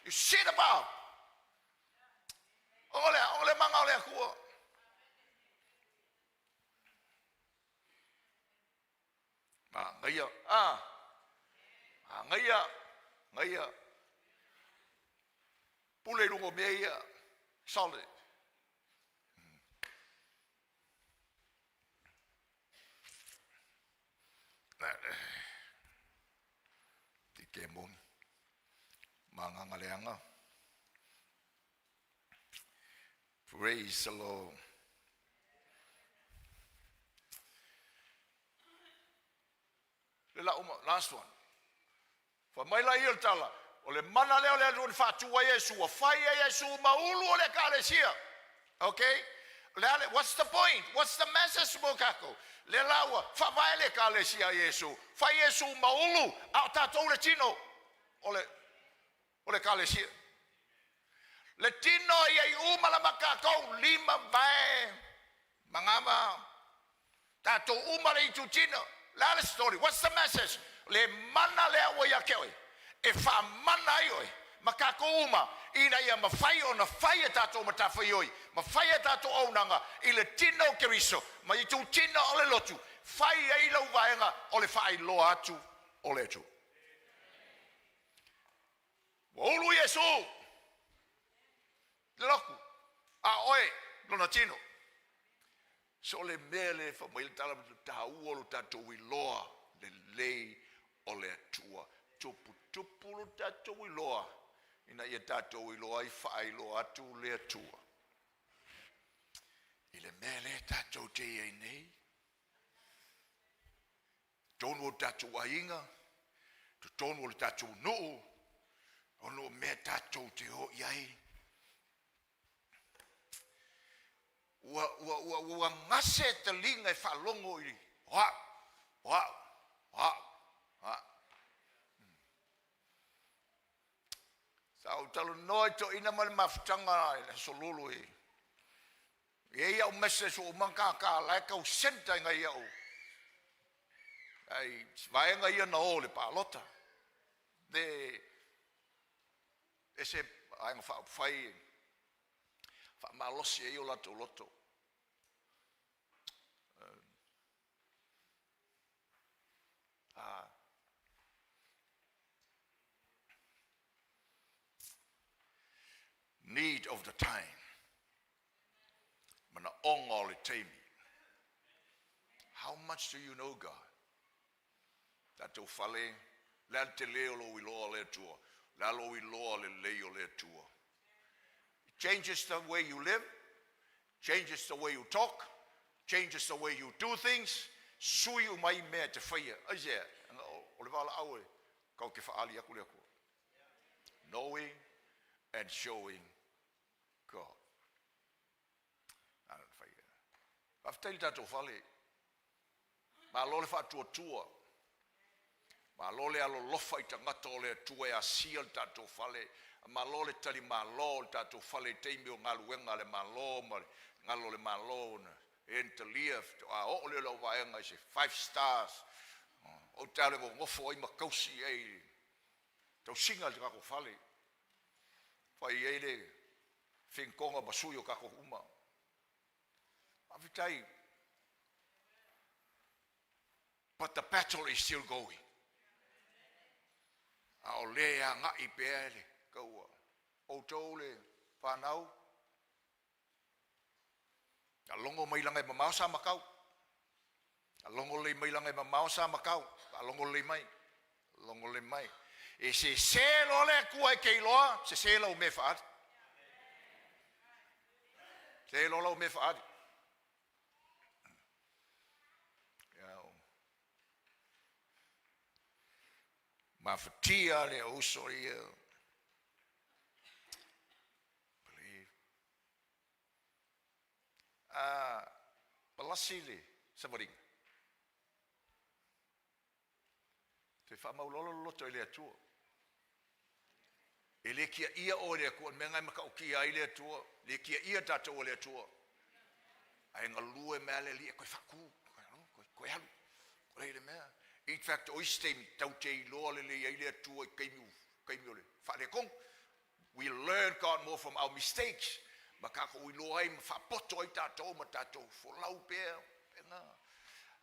You sit above. O le, o le mana o le Atua. Manaia, a, manaia, manaia. Pule i luga o mea ia, solid. Te ke moni. Manganga leanga. Praise the Lord. Le la uma, last one. Fai mai la ia o le tala, o le mana lea o le Atua na faatu ai Iesu, ua fai ai Iesu ma ulu o le Ekalesia. Okay? Le a le, what's the point? What's the message mo kākou? Le la ua faavae le Ekalesia a Iesu, fai Iesu ma ulu, a o tātou le tino o le, o le Ekalesia. Le tino ia i uma lava kākou, lima vae, manava, tātou uma le itu tino. Le a le story? What's the message? Le mana lea ua ia te oe, e faamana ai oe, ma kākou uma, ina ia mafai ona fai e tātou matafaioi, ma fai e tātou auaunaga i le tino o Keriso, ma itu tino o le lotu, fai ai lau vaega o le faailoa atu o le Atua. Ua ulu Iesu le lotu, a oe lona tino. So o le mea lea e fai mai le tala taua o lo tatou iloa lelei o le Atua. Tuputupu lo tatou iloa ina ia tatou iloa ai faailoa atu le Atua. I le mea lea tatou te i ai nei, totonu o le tatou aiga, totonu o le tatou nuu, ona o mea tatou te o i ai. Ua, ua, ua, ua gase taliga e faalogo i o au, o au, o au, o au. Sa ou talanoa i toeaina ma le mafutaga i le Aso Lulu i E i ai au message ua uma ona tata la e tau centre i nai au ai vaega ia na o i le palota. Le ese vaega faaupufai e faamalosi ai o latou loto. Need of the time. Manaoga o le taimi. How much do you know God? Tatou fale, le a le tele o lou iloa o le Atua? Le a lou iloa lelei o le Atua? Changes the way you live, changes the way you talk, changes the way you do things, sui uma ai mea e te faia. Aisea? O le valaau e kau te whaali aku le Atua. Knowing and showing God. Nā na whaia. Faafetai le tatou fale. Malo le faatuatua. Malo le alolofa i tagata o le Atua e asia le tatou fale. Malo le tali malo o le tatou fale i taimi o galuega a le Malo ma le galo o le Malo na e na talia faatoa oo lea o lau vaega i se five stars. Ou te alu e nonofo ai ma tausi ai i le tausiga o le tatou fale. Fai ai le finitoga ma sui o tatou uma. Faafetai. But the battle is still going. A o lea e agai pea le taua. Outou le fanau, a logo mai laga e mamao sa makau. A logo lelei mai laga e mamao sa makau. A logo lelei mai. Logo lelei mai. E sese loa le Atua e te iloa, sese lau mea e faaali. Sese loa lau mea e faaali. Mafatia le uso ia. Believe. Ah, palasi le savaliga. Toe faamaualalo le loto i le Atua. E le tiaia oe e le Atua, o le mea lena e matautia ai le Atua, e le tiaia tatou e le Atua. Ae galue mai lava le Alii e toe faatu, toe alu, toe le mea. In fact, o isi taimi, tatou te iloa lelei ai le Atua i taimi, taimi o le faaletonu. We learn God more from our mistakes. Ma tatou iloa ai ma faapoto ai tatou ma tatou folau pea. Pena.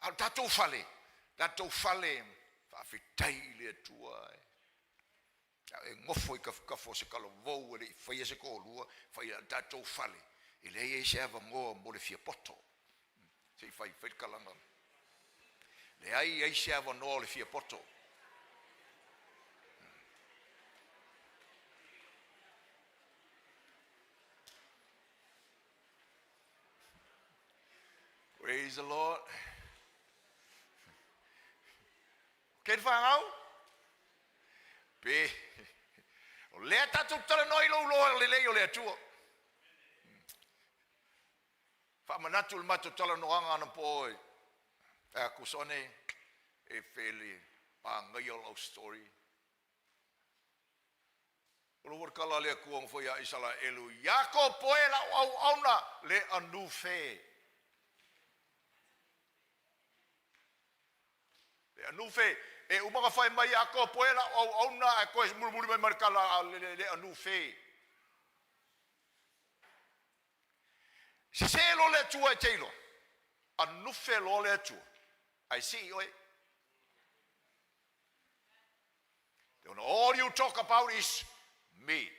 A o tatou fale, tatou fale, faafetai i le Atua. A e nofo i tafatafa o se talavou e le i faia se toalua, fai a tatou fale, e leai ai se avanoa mo le fia poto. Se i fai, fai le talaga. Leai ai se avanoa o le fia poto. Praise the Lord. Ke le whanau? Pe, o lea tatou talanoa i lou loa lelei o le Atua. Faamanatu le matou talanoaga anapo e fai atu Sone e fele manaia o lau story. O lou kala a le Atua na foi ia Isaraelu, Iakopo e lau auauna le anufe. Le anufe, e uma na fai mai Iakopo e lau auauna ae toe mulimuli mai ma le tala le, le anufe. Sese loa le Atua e te iloa, anufe loa le Atua, ae sii oe. Then all you talk about is me.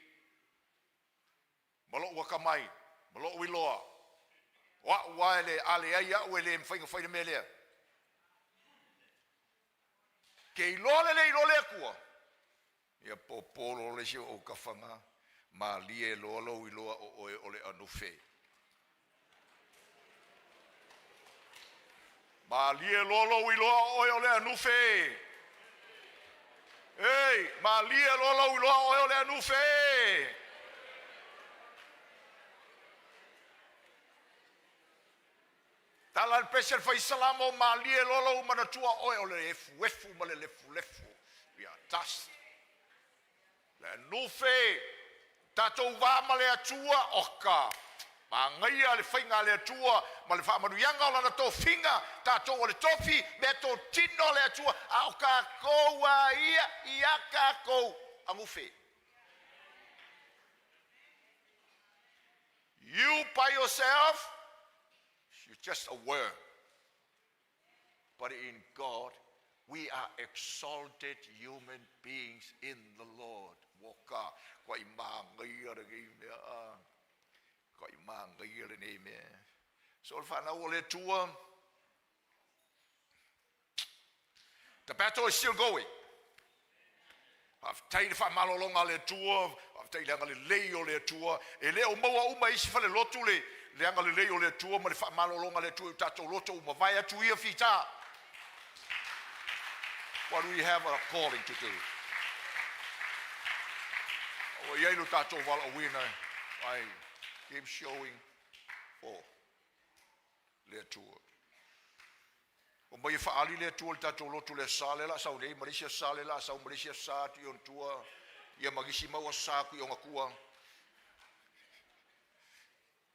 Ma lou atamai, ma lou iloa. O a'u a e le, a leai a'u e le mafai ona fai le mea lea. Ke iloa lelei loa le Atua, Ia pōpō loa le isi o ou kafaga, malie loa lou iloa o oe o le anufe. Malie loa lou iloa o oe o le anufe. Ei, malie loa lou iloa o oe o le anufe. Tala le pese a le fai Salamo, malie loa lou manatua oe o le efuefu ma le lefulefu. We are dust. Le nufe, tatou va ma le Atua, oka. Magaia le faiga a le Atua ma le faamanuiaga o lana tofiga, tatou o le tofi, mea totino a le Atua, a o tatou a ia ia tatou anufe. You by yourself, you're just a worm. But in God, we are exalted human beings in the Lord. Woka, kua i māngaia lenei mea. Kua i māngaia lenei mea. So le whanau o le Atua, the battle is still going. Faafetai i le faamalologa a le Atua, faafetai i le agalelei o le Atua. E le o maua uma e isi falelotu le, le agalelei o le Atua ma le faamalologa a le Atua i o tatou loto ua mavae atu ia fita. What we have a calling to do. Ua i ai lo tatou valaauina, I keep showing for le Atua. Omai e faaali le Atua i le tatou lotu i le Aso Sa lea o le a sau nei, ma le isi Aso Sa lea o le a sau, ma le isi Aso Sa atu i ona tua, ia ma nisi mau Aso Sa atu i ona tua.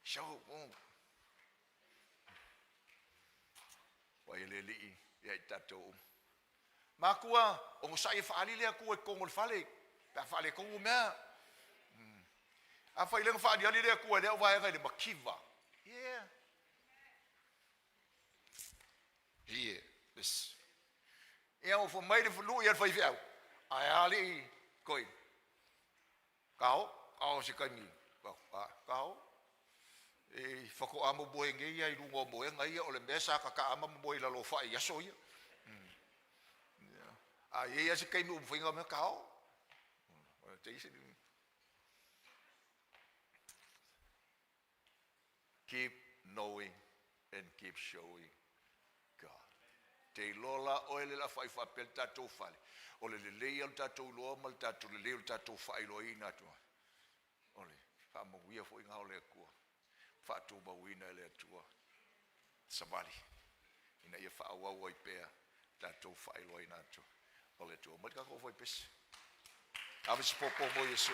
So, oh. Ua i le Alii ia i tatou uma. Matua, onosai e faaali le Atua i totonu o le fale, pe a faaletonu mea. Afai lea na faaaliali le Atua i lea vaega i le mativa. Yeah. Here, this. Ia ua fai mai le lui a le faifeau, ae a alii koi. Kao, kao se taimi, kao. E faatoa momoe nei lava i luga o moega ia, o le mea sa tata'a ma momoe i lalo o fai i aso ia. A i ai lava se taimi ua mafai ona mea kao. Keep knowing and keep showing God. Te iloa la oe le la fai faapea le tatou fale, o le lelei o le tatou iloa ma le tatou lelei o le tatou faailoaina atu. O le faamanuia foi lena o le Atua, faatumauina e le Atua savali ina ia faaauau ai pea tatou faailoaina atu o le Atua. Mai le tatou faipese. Ave se pōpō mo Iesu.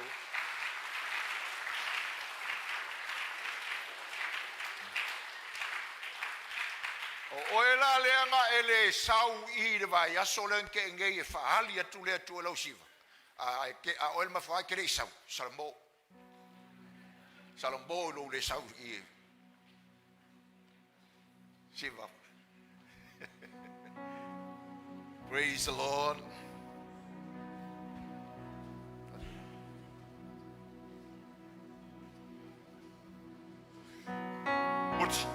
O oe la lea na e le sau i le vaiaso lea na tea nei e faaali atu le Atua i lau siva. A, e a oe le mafuaaga e te le i sau, Salamo. Salamo i lou le sau i siva. Praise the Lord. Uti.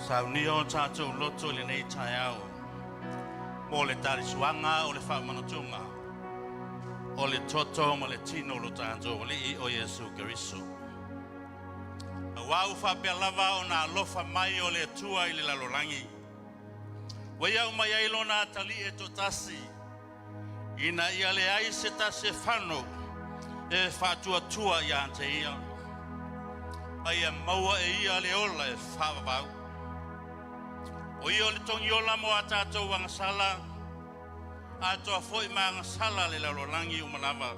Saunia o tatou loto i lenei taeao mo le talisuaga o le faamanatuga o le toto ma le tino o lo tatou Alii o Iesu Keriso. Auā ua faapea lava ona alofa mai o le Atua i le lalolagi, ua ia aumai ai lona atalii e toatasi, ina ia leai se tasi e fano e faatuatua ia te ia, a ia maua e ia le ola e faavavau. O ia o le togiola mo a tatou agasala, atoa foi ma agasala a le lalolagi uma lava.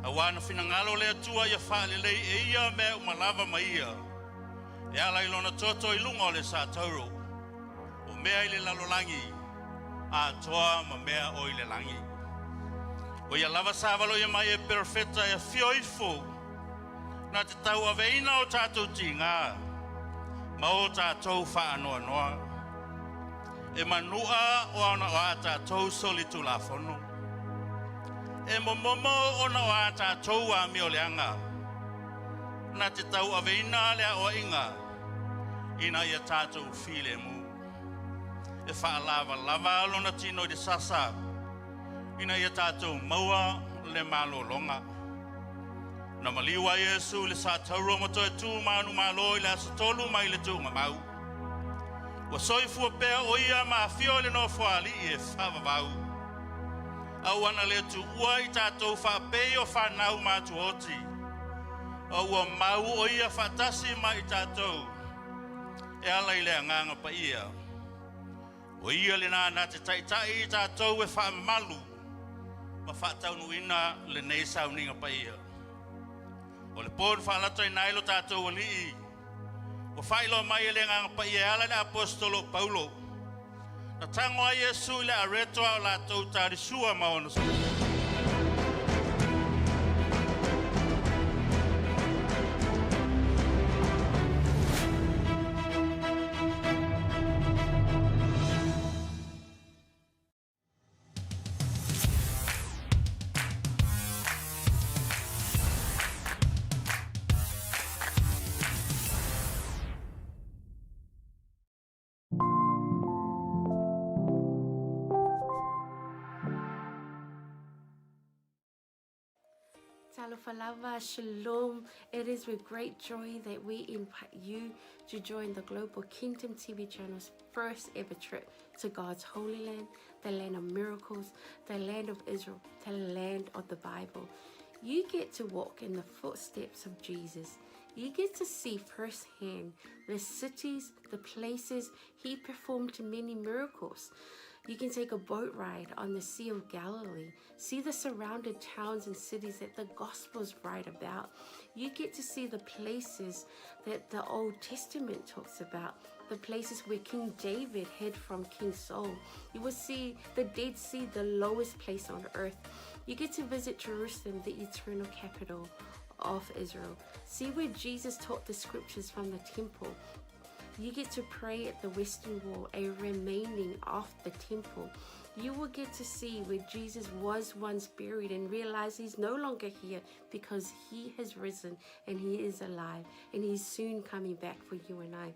Auā na finagalo le Atua ia faalelei e ia mea uma lava ma ia, e ala i lona toto i luga o le satauro, o mea i le lalolagi atoa ma mea o i le lagi. O ia lava sa valoia mai e perofeta e afio ifo na te tauaveina o tatou tigā ma o tatou faanoanoa e manu'a ona o a tatou solitulafono, e momomo ona o a tatou amioleaga na te tauaveina le aoaiga ina ia tatou filemu. E faalavalava lona tino i le sasa ina ia tatou maua le malologa. Na maliu ai Iesu i le satauro ma toe tu manumalo i le aso 3 mai le tuugamau. Ua soifua pea o ia ma afio i le nofoalii e faavavau. Aua na le tuua i tatou faapei o fanau matuaoti, a ua mau o ia faatasi ma i tatou e ala i le agaga paia. O ia lena na te taitai i tatou e faamamalu ma faataunuuina lenei sauniga paia. O le po na faalataina ai lo tatou alii, ua faailoa mai e le agaga paia e ala i le aposetolo o Paulo. Na tago ai Iesu i le areto a o latou talisua ma ona Talofa lava, shalom. It is with great joy that we invite you to join the Global Kingdom TV channel's first ever trip to God's holy land, the land of miracles, the land of Israel, the land of the Bible. You get to walk in the footsteps of Jesus. You get to see firsthand the cities, the places he performed many miracles. You can take a boat ride on the Sea of Galilee, see the surrounded towns and cities that the Gospels write about. You get to see the places that the Old Testament talks about, the places where King David hid from King Saul. You will see the Dead Sea, the lowest place on earth. You get to visit Jerusalem, the eternal capital of Israel. See where Jesus taught the scriptures from the temple. You get to pray at the Western Wall, a remaining of the temple. You will get to see where Jesus was once buried and realize he's no longer here because he has risen and he is alive and he's soon coming back for you and I.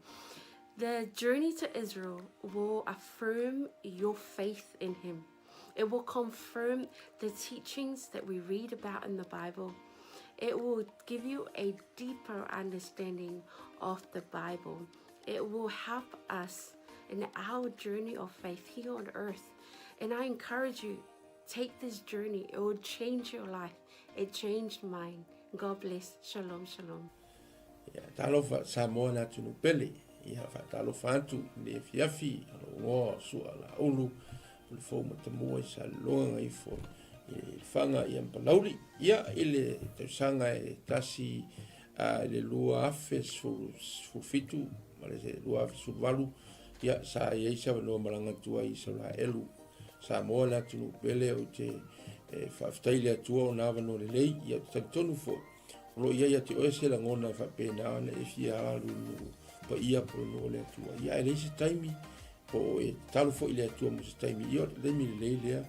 The journey to Israel will affirm your faith in him. It will confirm the teachings that we read about in the Bible. It will give you a deeper understanding of the Bible. It will help us in our journey of faith here on earth. And I encourage you, take this journey. It will change your life. It changed mine. God bless. Shalom, shalom. Ia, talofa Samoa le atunuu pele. Ia, faatalofa atu i le afiafi, lou igoa o Sua Laulu, o le fou matamua i Salelologa Gagaifo i Lefaga ia ma Palauli. Ia, i le tausaga e tasi i le 2017 ma le 2018, ia, sa i ai se avanoa malaga atu ai i Isaraelu. Samoa le atunuu pele, ou te faafetai i le Atua ona avanoa lelei, ia, ou te talitonu foi, O lo o i ai ia te oe se lagona e faapena ona e fia alu i nuu paia po o le nuu o le Atua. Ia ae leai se taimi po o e tatalo foi i le Atua mo se taimi. Ia o le taimi lelei lea,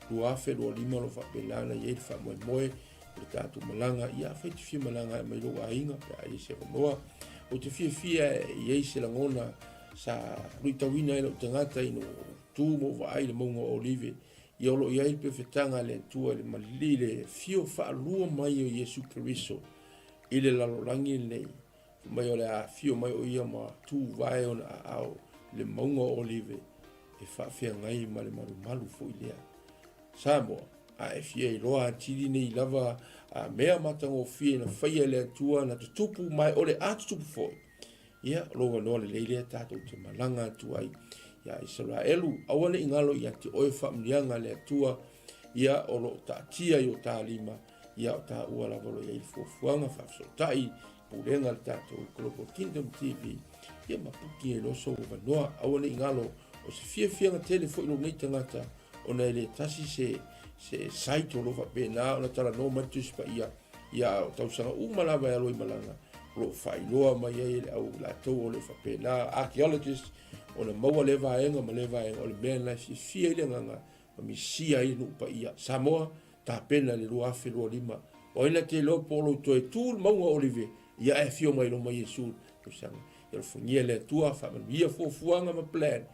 2025 o lo o faapena ona i ai le faamoemoe o le tatou malaga. Ia afai e te fia malaga e aumai lou aiga pe a i ai se avanoa. Ou te fiafia e i ai se lagona sa luitauina ai lou tagata ina ua ou tu ma ou vaai i le mauga o Olive. Ia o lo o i ai le pefetaga a le Atua i le malili i le afio faalua mai o Iesu Keriso i le lalolagi lenei, fai mai o le a afio mai o ia ma tuvae ona aao i le mauga o Olive e faafeagai ma le malumalu foi lea. Samoa, a e fia iloa atili nei lava a mea matagofie na faia e le Atua na tutupu ma e o le a tutupu foi, Ia, o lou avanoa lelei lea tatou te malaga atu ai ia Isaraelu. Aua ne i galo ia te oe faamanuiaga a le Atua, ia o lo o taatia i o ta lima. Ia, o taua lava o lo o i ai le fuafuaga faafesootai pulega a le tatou Global Kingdom TV, ia ma puki ai loa sou avanoa. Aua ne i galo, o se fiafiaga tele foi lou nei tagata, ona e le tasi se, se site o lo o faapena ona talanoa mai le Tusi Paia, ia a o tausaga uma lava e alo i malaga, o lo o faailoa mai ai e le au latou o lo o faapena, archaeologists, ona maua lea vaega ma lea vaega, o le mea lena e fiafia ai le agaga ma misia ai le nuu paia. Samoa, tapena i le 2025. O ai na te iloa po o lou toe tu le mauga o Olive, ia ae afio mai loma Iesu i le tausaga. Ia alofagia le Atua, faamanuia fuafuaga ma plan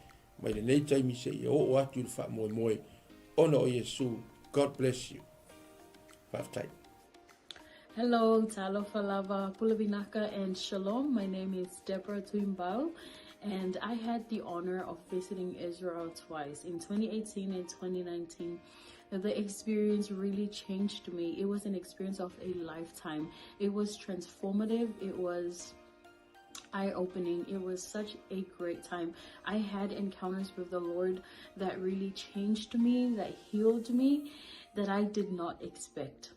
mai lenei taimi seia oo atu i le faamoemoe ona o Iesu. God bless you. Faafetai. Hello, talofa lava, pule vinaka and shalom. My name is Deborah Tuimbau and I had the honor of visiting Israel twice in 2018 and 2019. The experience really changed me. It was an experience of a lifetime. It was transformative. It was eye-opening. It was such a great time. I had encounters with the Lord that really changed me, that healed me, that I did not expect.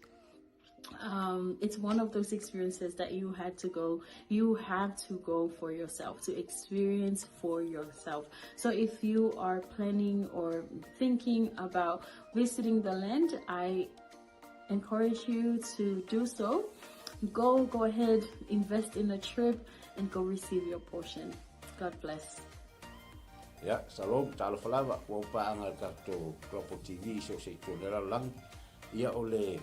It's one of those experiences that you had to go, you have to go for yourself, to experience for yourself. So if you are planning or thinking about visiting the land, I encourage you to do so. Go, go ahead, invest in a trip and go receive your portion. God bless. Ia, shalom, talofa lava, ua ou paaga i le tatou Global TV i so o se itu o le lalolagi. Ia, o le,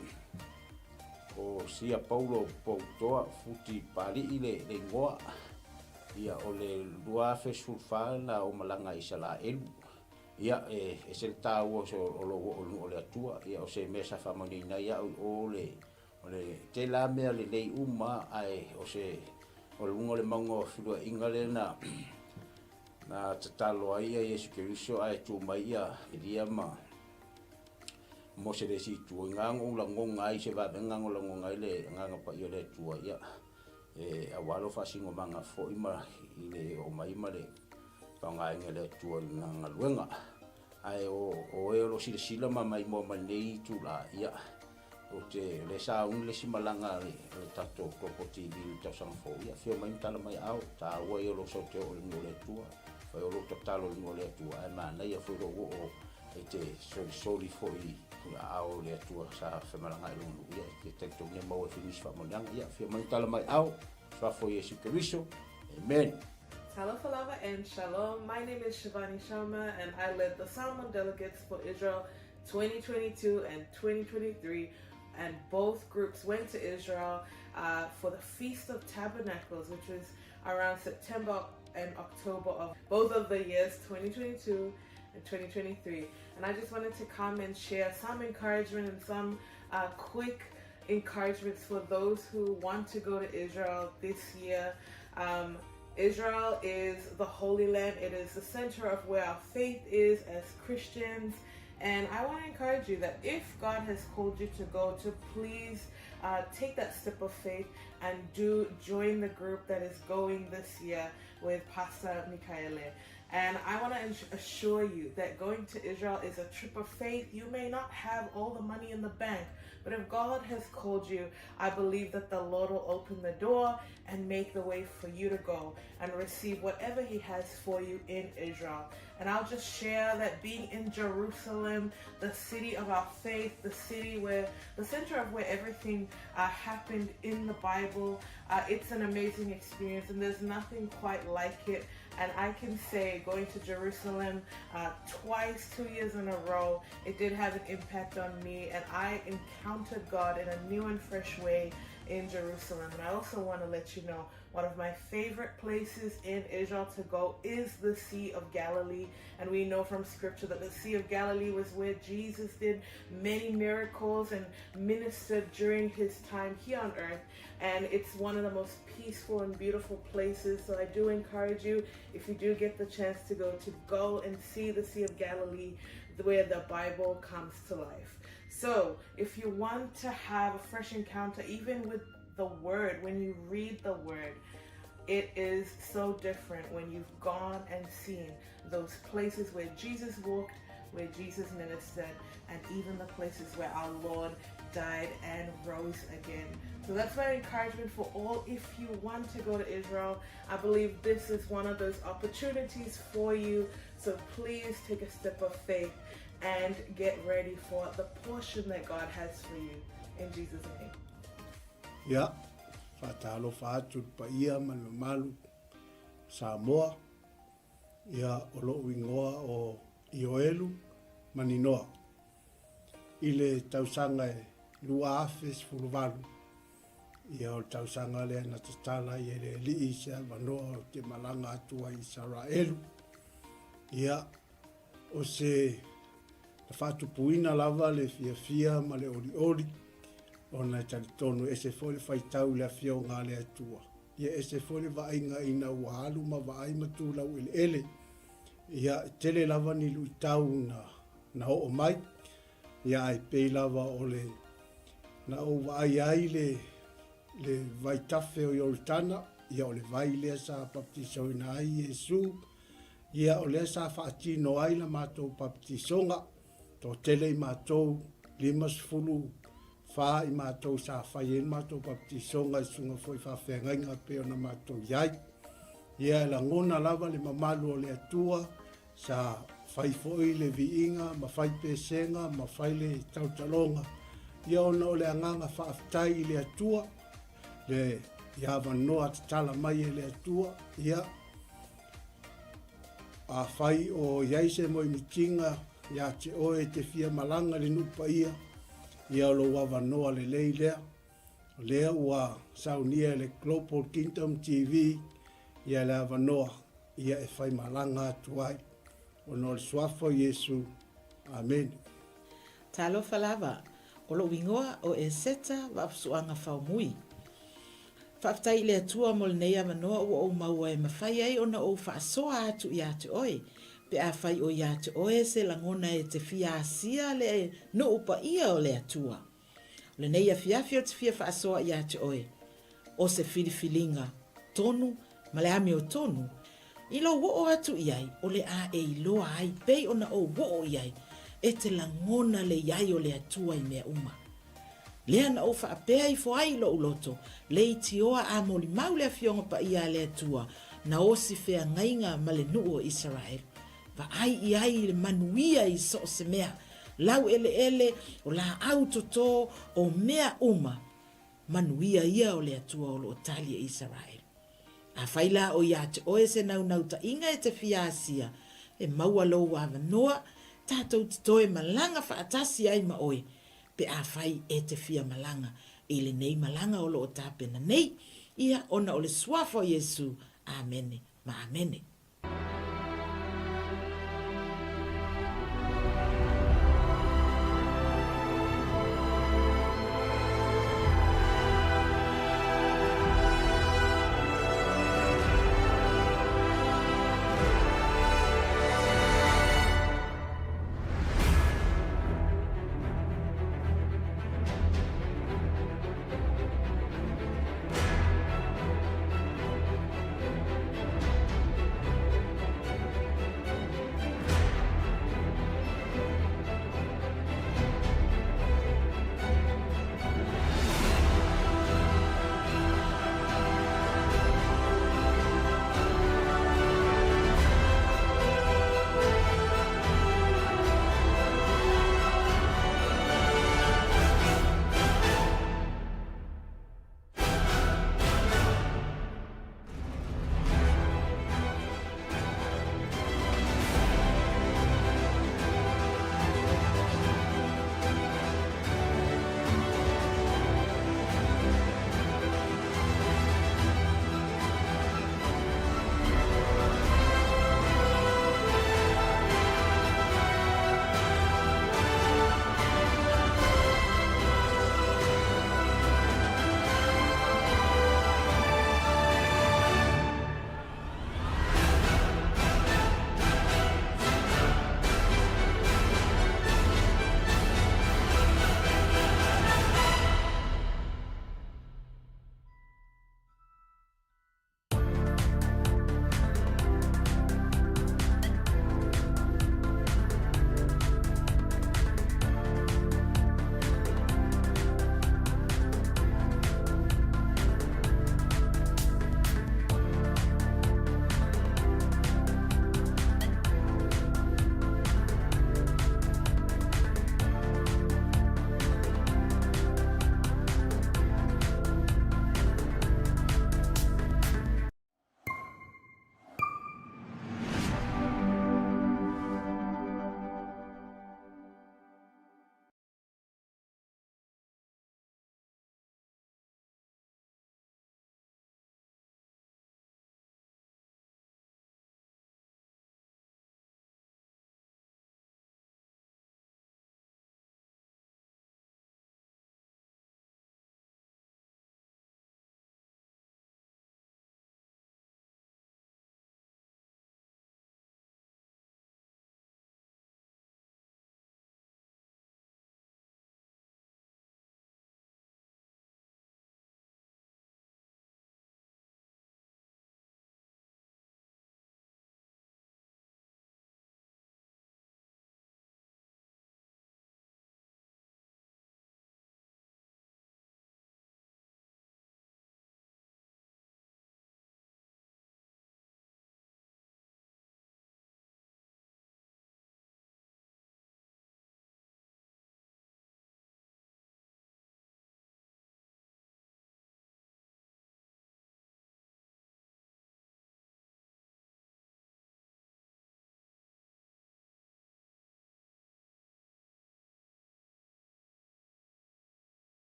o Sia Paulo Poutoa Futi Papali'i le, le igoa. Ia, o le 2014 na ou malaga i Isalaelu. Ia, e ese le taua o se, o lou oo i luga o le Atua. Ia, o se mea sa faamanuiaina ai au i o le, o le tele lava mea lelei uma, ae o se, o luga o le mauga o feluaiga lea na, na tatalo ai ia Iesu Keriso ae tu mai ia Elia ma Mose le isi itu. I na ou lagona ai se vavega na lagona ai le Agaga Paia o le Atua, ia, e aua lou faasinomaga foi ma i le oo mai ma le faaaogaina e le Atua i lana galuega. Ae o o e o lo o silasila ma maimoa mai lenei itula, ia, ou te, o lea sa uni le isi malaga a le, a le tatou Global TV i le tausaga fou, ia, afio mai ma tala mai aao, taua ia o lou sau te oo i le nuu o le Atua, fai o lou tatalo i le nuu o le Atua, ae manaia foi lou oo e te solisoli foi i aao o le Atua sa femalagaai i lona nuu, ia, e te talitonu e maua ai foi nisi faamanuiaga. Ia, afio mai ma tala mai aao, Suafa o Iesu Keriso. Amen. Talofa lava and shalom. My name is Shivani Sharma and I led the Samoan delegates for Israel 2022 and 2023 and both groups went to Israel uh, for the Feast of Tabernacles, which was around September and October of both of the years 2022 and 2023. And I just wanted to come and share some encouragement and some uh, quick encouragements for those who want to go to Israel this year. Um, Israel is the Holy Land. It is the center of where our faith is as Christians. And I want to encourage you that if God has called you to go, to please uh, take that step of faith and do join the group that is going this year with Pastor Mikaele. And I want to assure you that going to Israel is a trip of faith. You may not have all the money in the bank, but if God has called you, I believe that the Lord will open the door and make the way for you to go and receive whatever He has for you in Israel. And I'll just share that being in Jerusalem, the city of our faith, the city where the center of where everything uh, happened in the Bible, uh, it's an amazing experience, and there's nothing quite like it. And I can say, going to Jerusalem uh, twice, 2 years in a row, it did have an impact on me, and I encountered God in a new and fresh way in Jerusalem. And I also want to let you know one of my favorite places in Israel to go is the Sea of Galilee. And we know from scripture that the Sea of Galilee was where Jesus did many miracles and ministered during his time here on earth. And it's one of the most peaceful and beautiful places. So I do encourage you, if you do get the chance to go, to go and see the Sea of Galilee, where the Bible comes to life. So if you want to have a fresh encounter, even with the Word, when you read the Word, it is so different when you've gone and seen those places where Jesus walked, where Jesus ministered, and even the places where our Lord died, and rose again. So that's my encouragement for all. If you want to go to Israel, I believe this is one of those opportunities for you. So please take a step of faith and get ready for the portion that God has for you. In Jesus' name. Ia, faatalofa atu i le paia ma le mamalu Samoa. Ia, o lou igoa o Ioelu Maninoa. I le tausaga e 2018, ia o le tausaga lea na tatala ai e le Alii se avanoa ou te malaga atu ai i Isaraelu. Ia, o se na faatupuina lava le fiafia ma le olioli, ona e talitonu e ese foi le faitau i le Afioga a le Atua. Ia ese foi le vaaiga ina ua alu ma vaai ma tu laueleele. Ia, e tele lava ni luitau na, na oo mai, ia ae pei lava o le na ou vaai ai le, le vaitafe o Ioritana, ia o le vai lea sa baptisoina ai Iesu, ia o lea sa faatino ai la matou baptisoga, toatele i matou, 54 i matou sa fai ai le matou baptisoga i susuga foi i faafeagaiga pei ona matou i ai. Ia e lagona lava le mamalu o le Atua Sa fai foi le viiga ma fai pesega ma fai le tautaloga, ia ona o le agaga faafetai i le Atua, le i avanoa tatala mai e le Atua, ia afai o i ai se moemitiga ia te oe e te fia malaga i le nuu paia, ia o lou avanoa lelei lea. O lea ua saunia e le Global Kingdom TV ia le avanoa ia e faimalaga atu ai ona o le Suafa o Iesu. Amene. Talofa lava, o lou igoa o Eseta Vaafusuaga Faumui. Faafetai i le Atua mo lenei avanoa ua ou maua e mafai ai ona ou faasoa atu ia te oe, pe afai o ia te oe se lagona e te fia asia le nuu paia o le Atua. O lenei afiafi ou te fia faasoa ia te oe, o se filifiliga tonu ma le amiotonu, i lou oo atu i ai o le a e iloa ai pei ona ou oo i ai, e te lagona le i ai o le Atua i mea uma. Lea na ou faapea ifo ai i lou loto, leitioa a molimau le Afioga Paia a le Atua, na osi feagaiga ma le nuu o Isaraelu. Vaai i ai i le manuia i so o se mea, laueleele, o laau toto, o mea uma, manuia ia o le Atua o lo o tali e Isaraelu. Afai la o ia te oe se naunautaiga e te fia asia, e maua lou avanoa, tatou te toe malaga faatasi ai ma oe, pe afai e te fia malaga i lenei malaga o lo o tapena nei, ia ona o le Suafa o Iesu. Amene ma amene.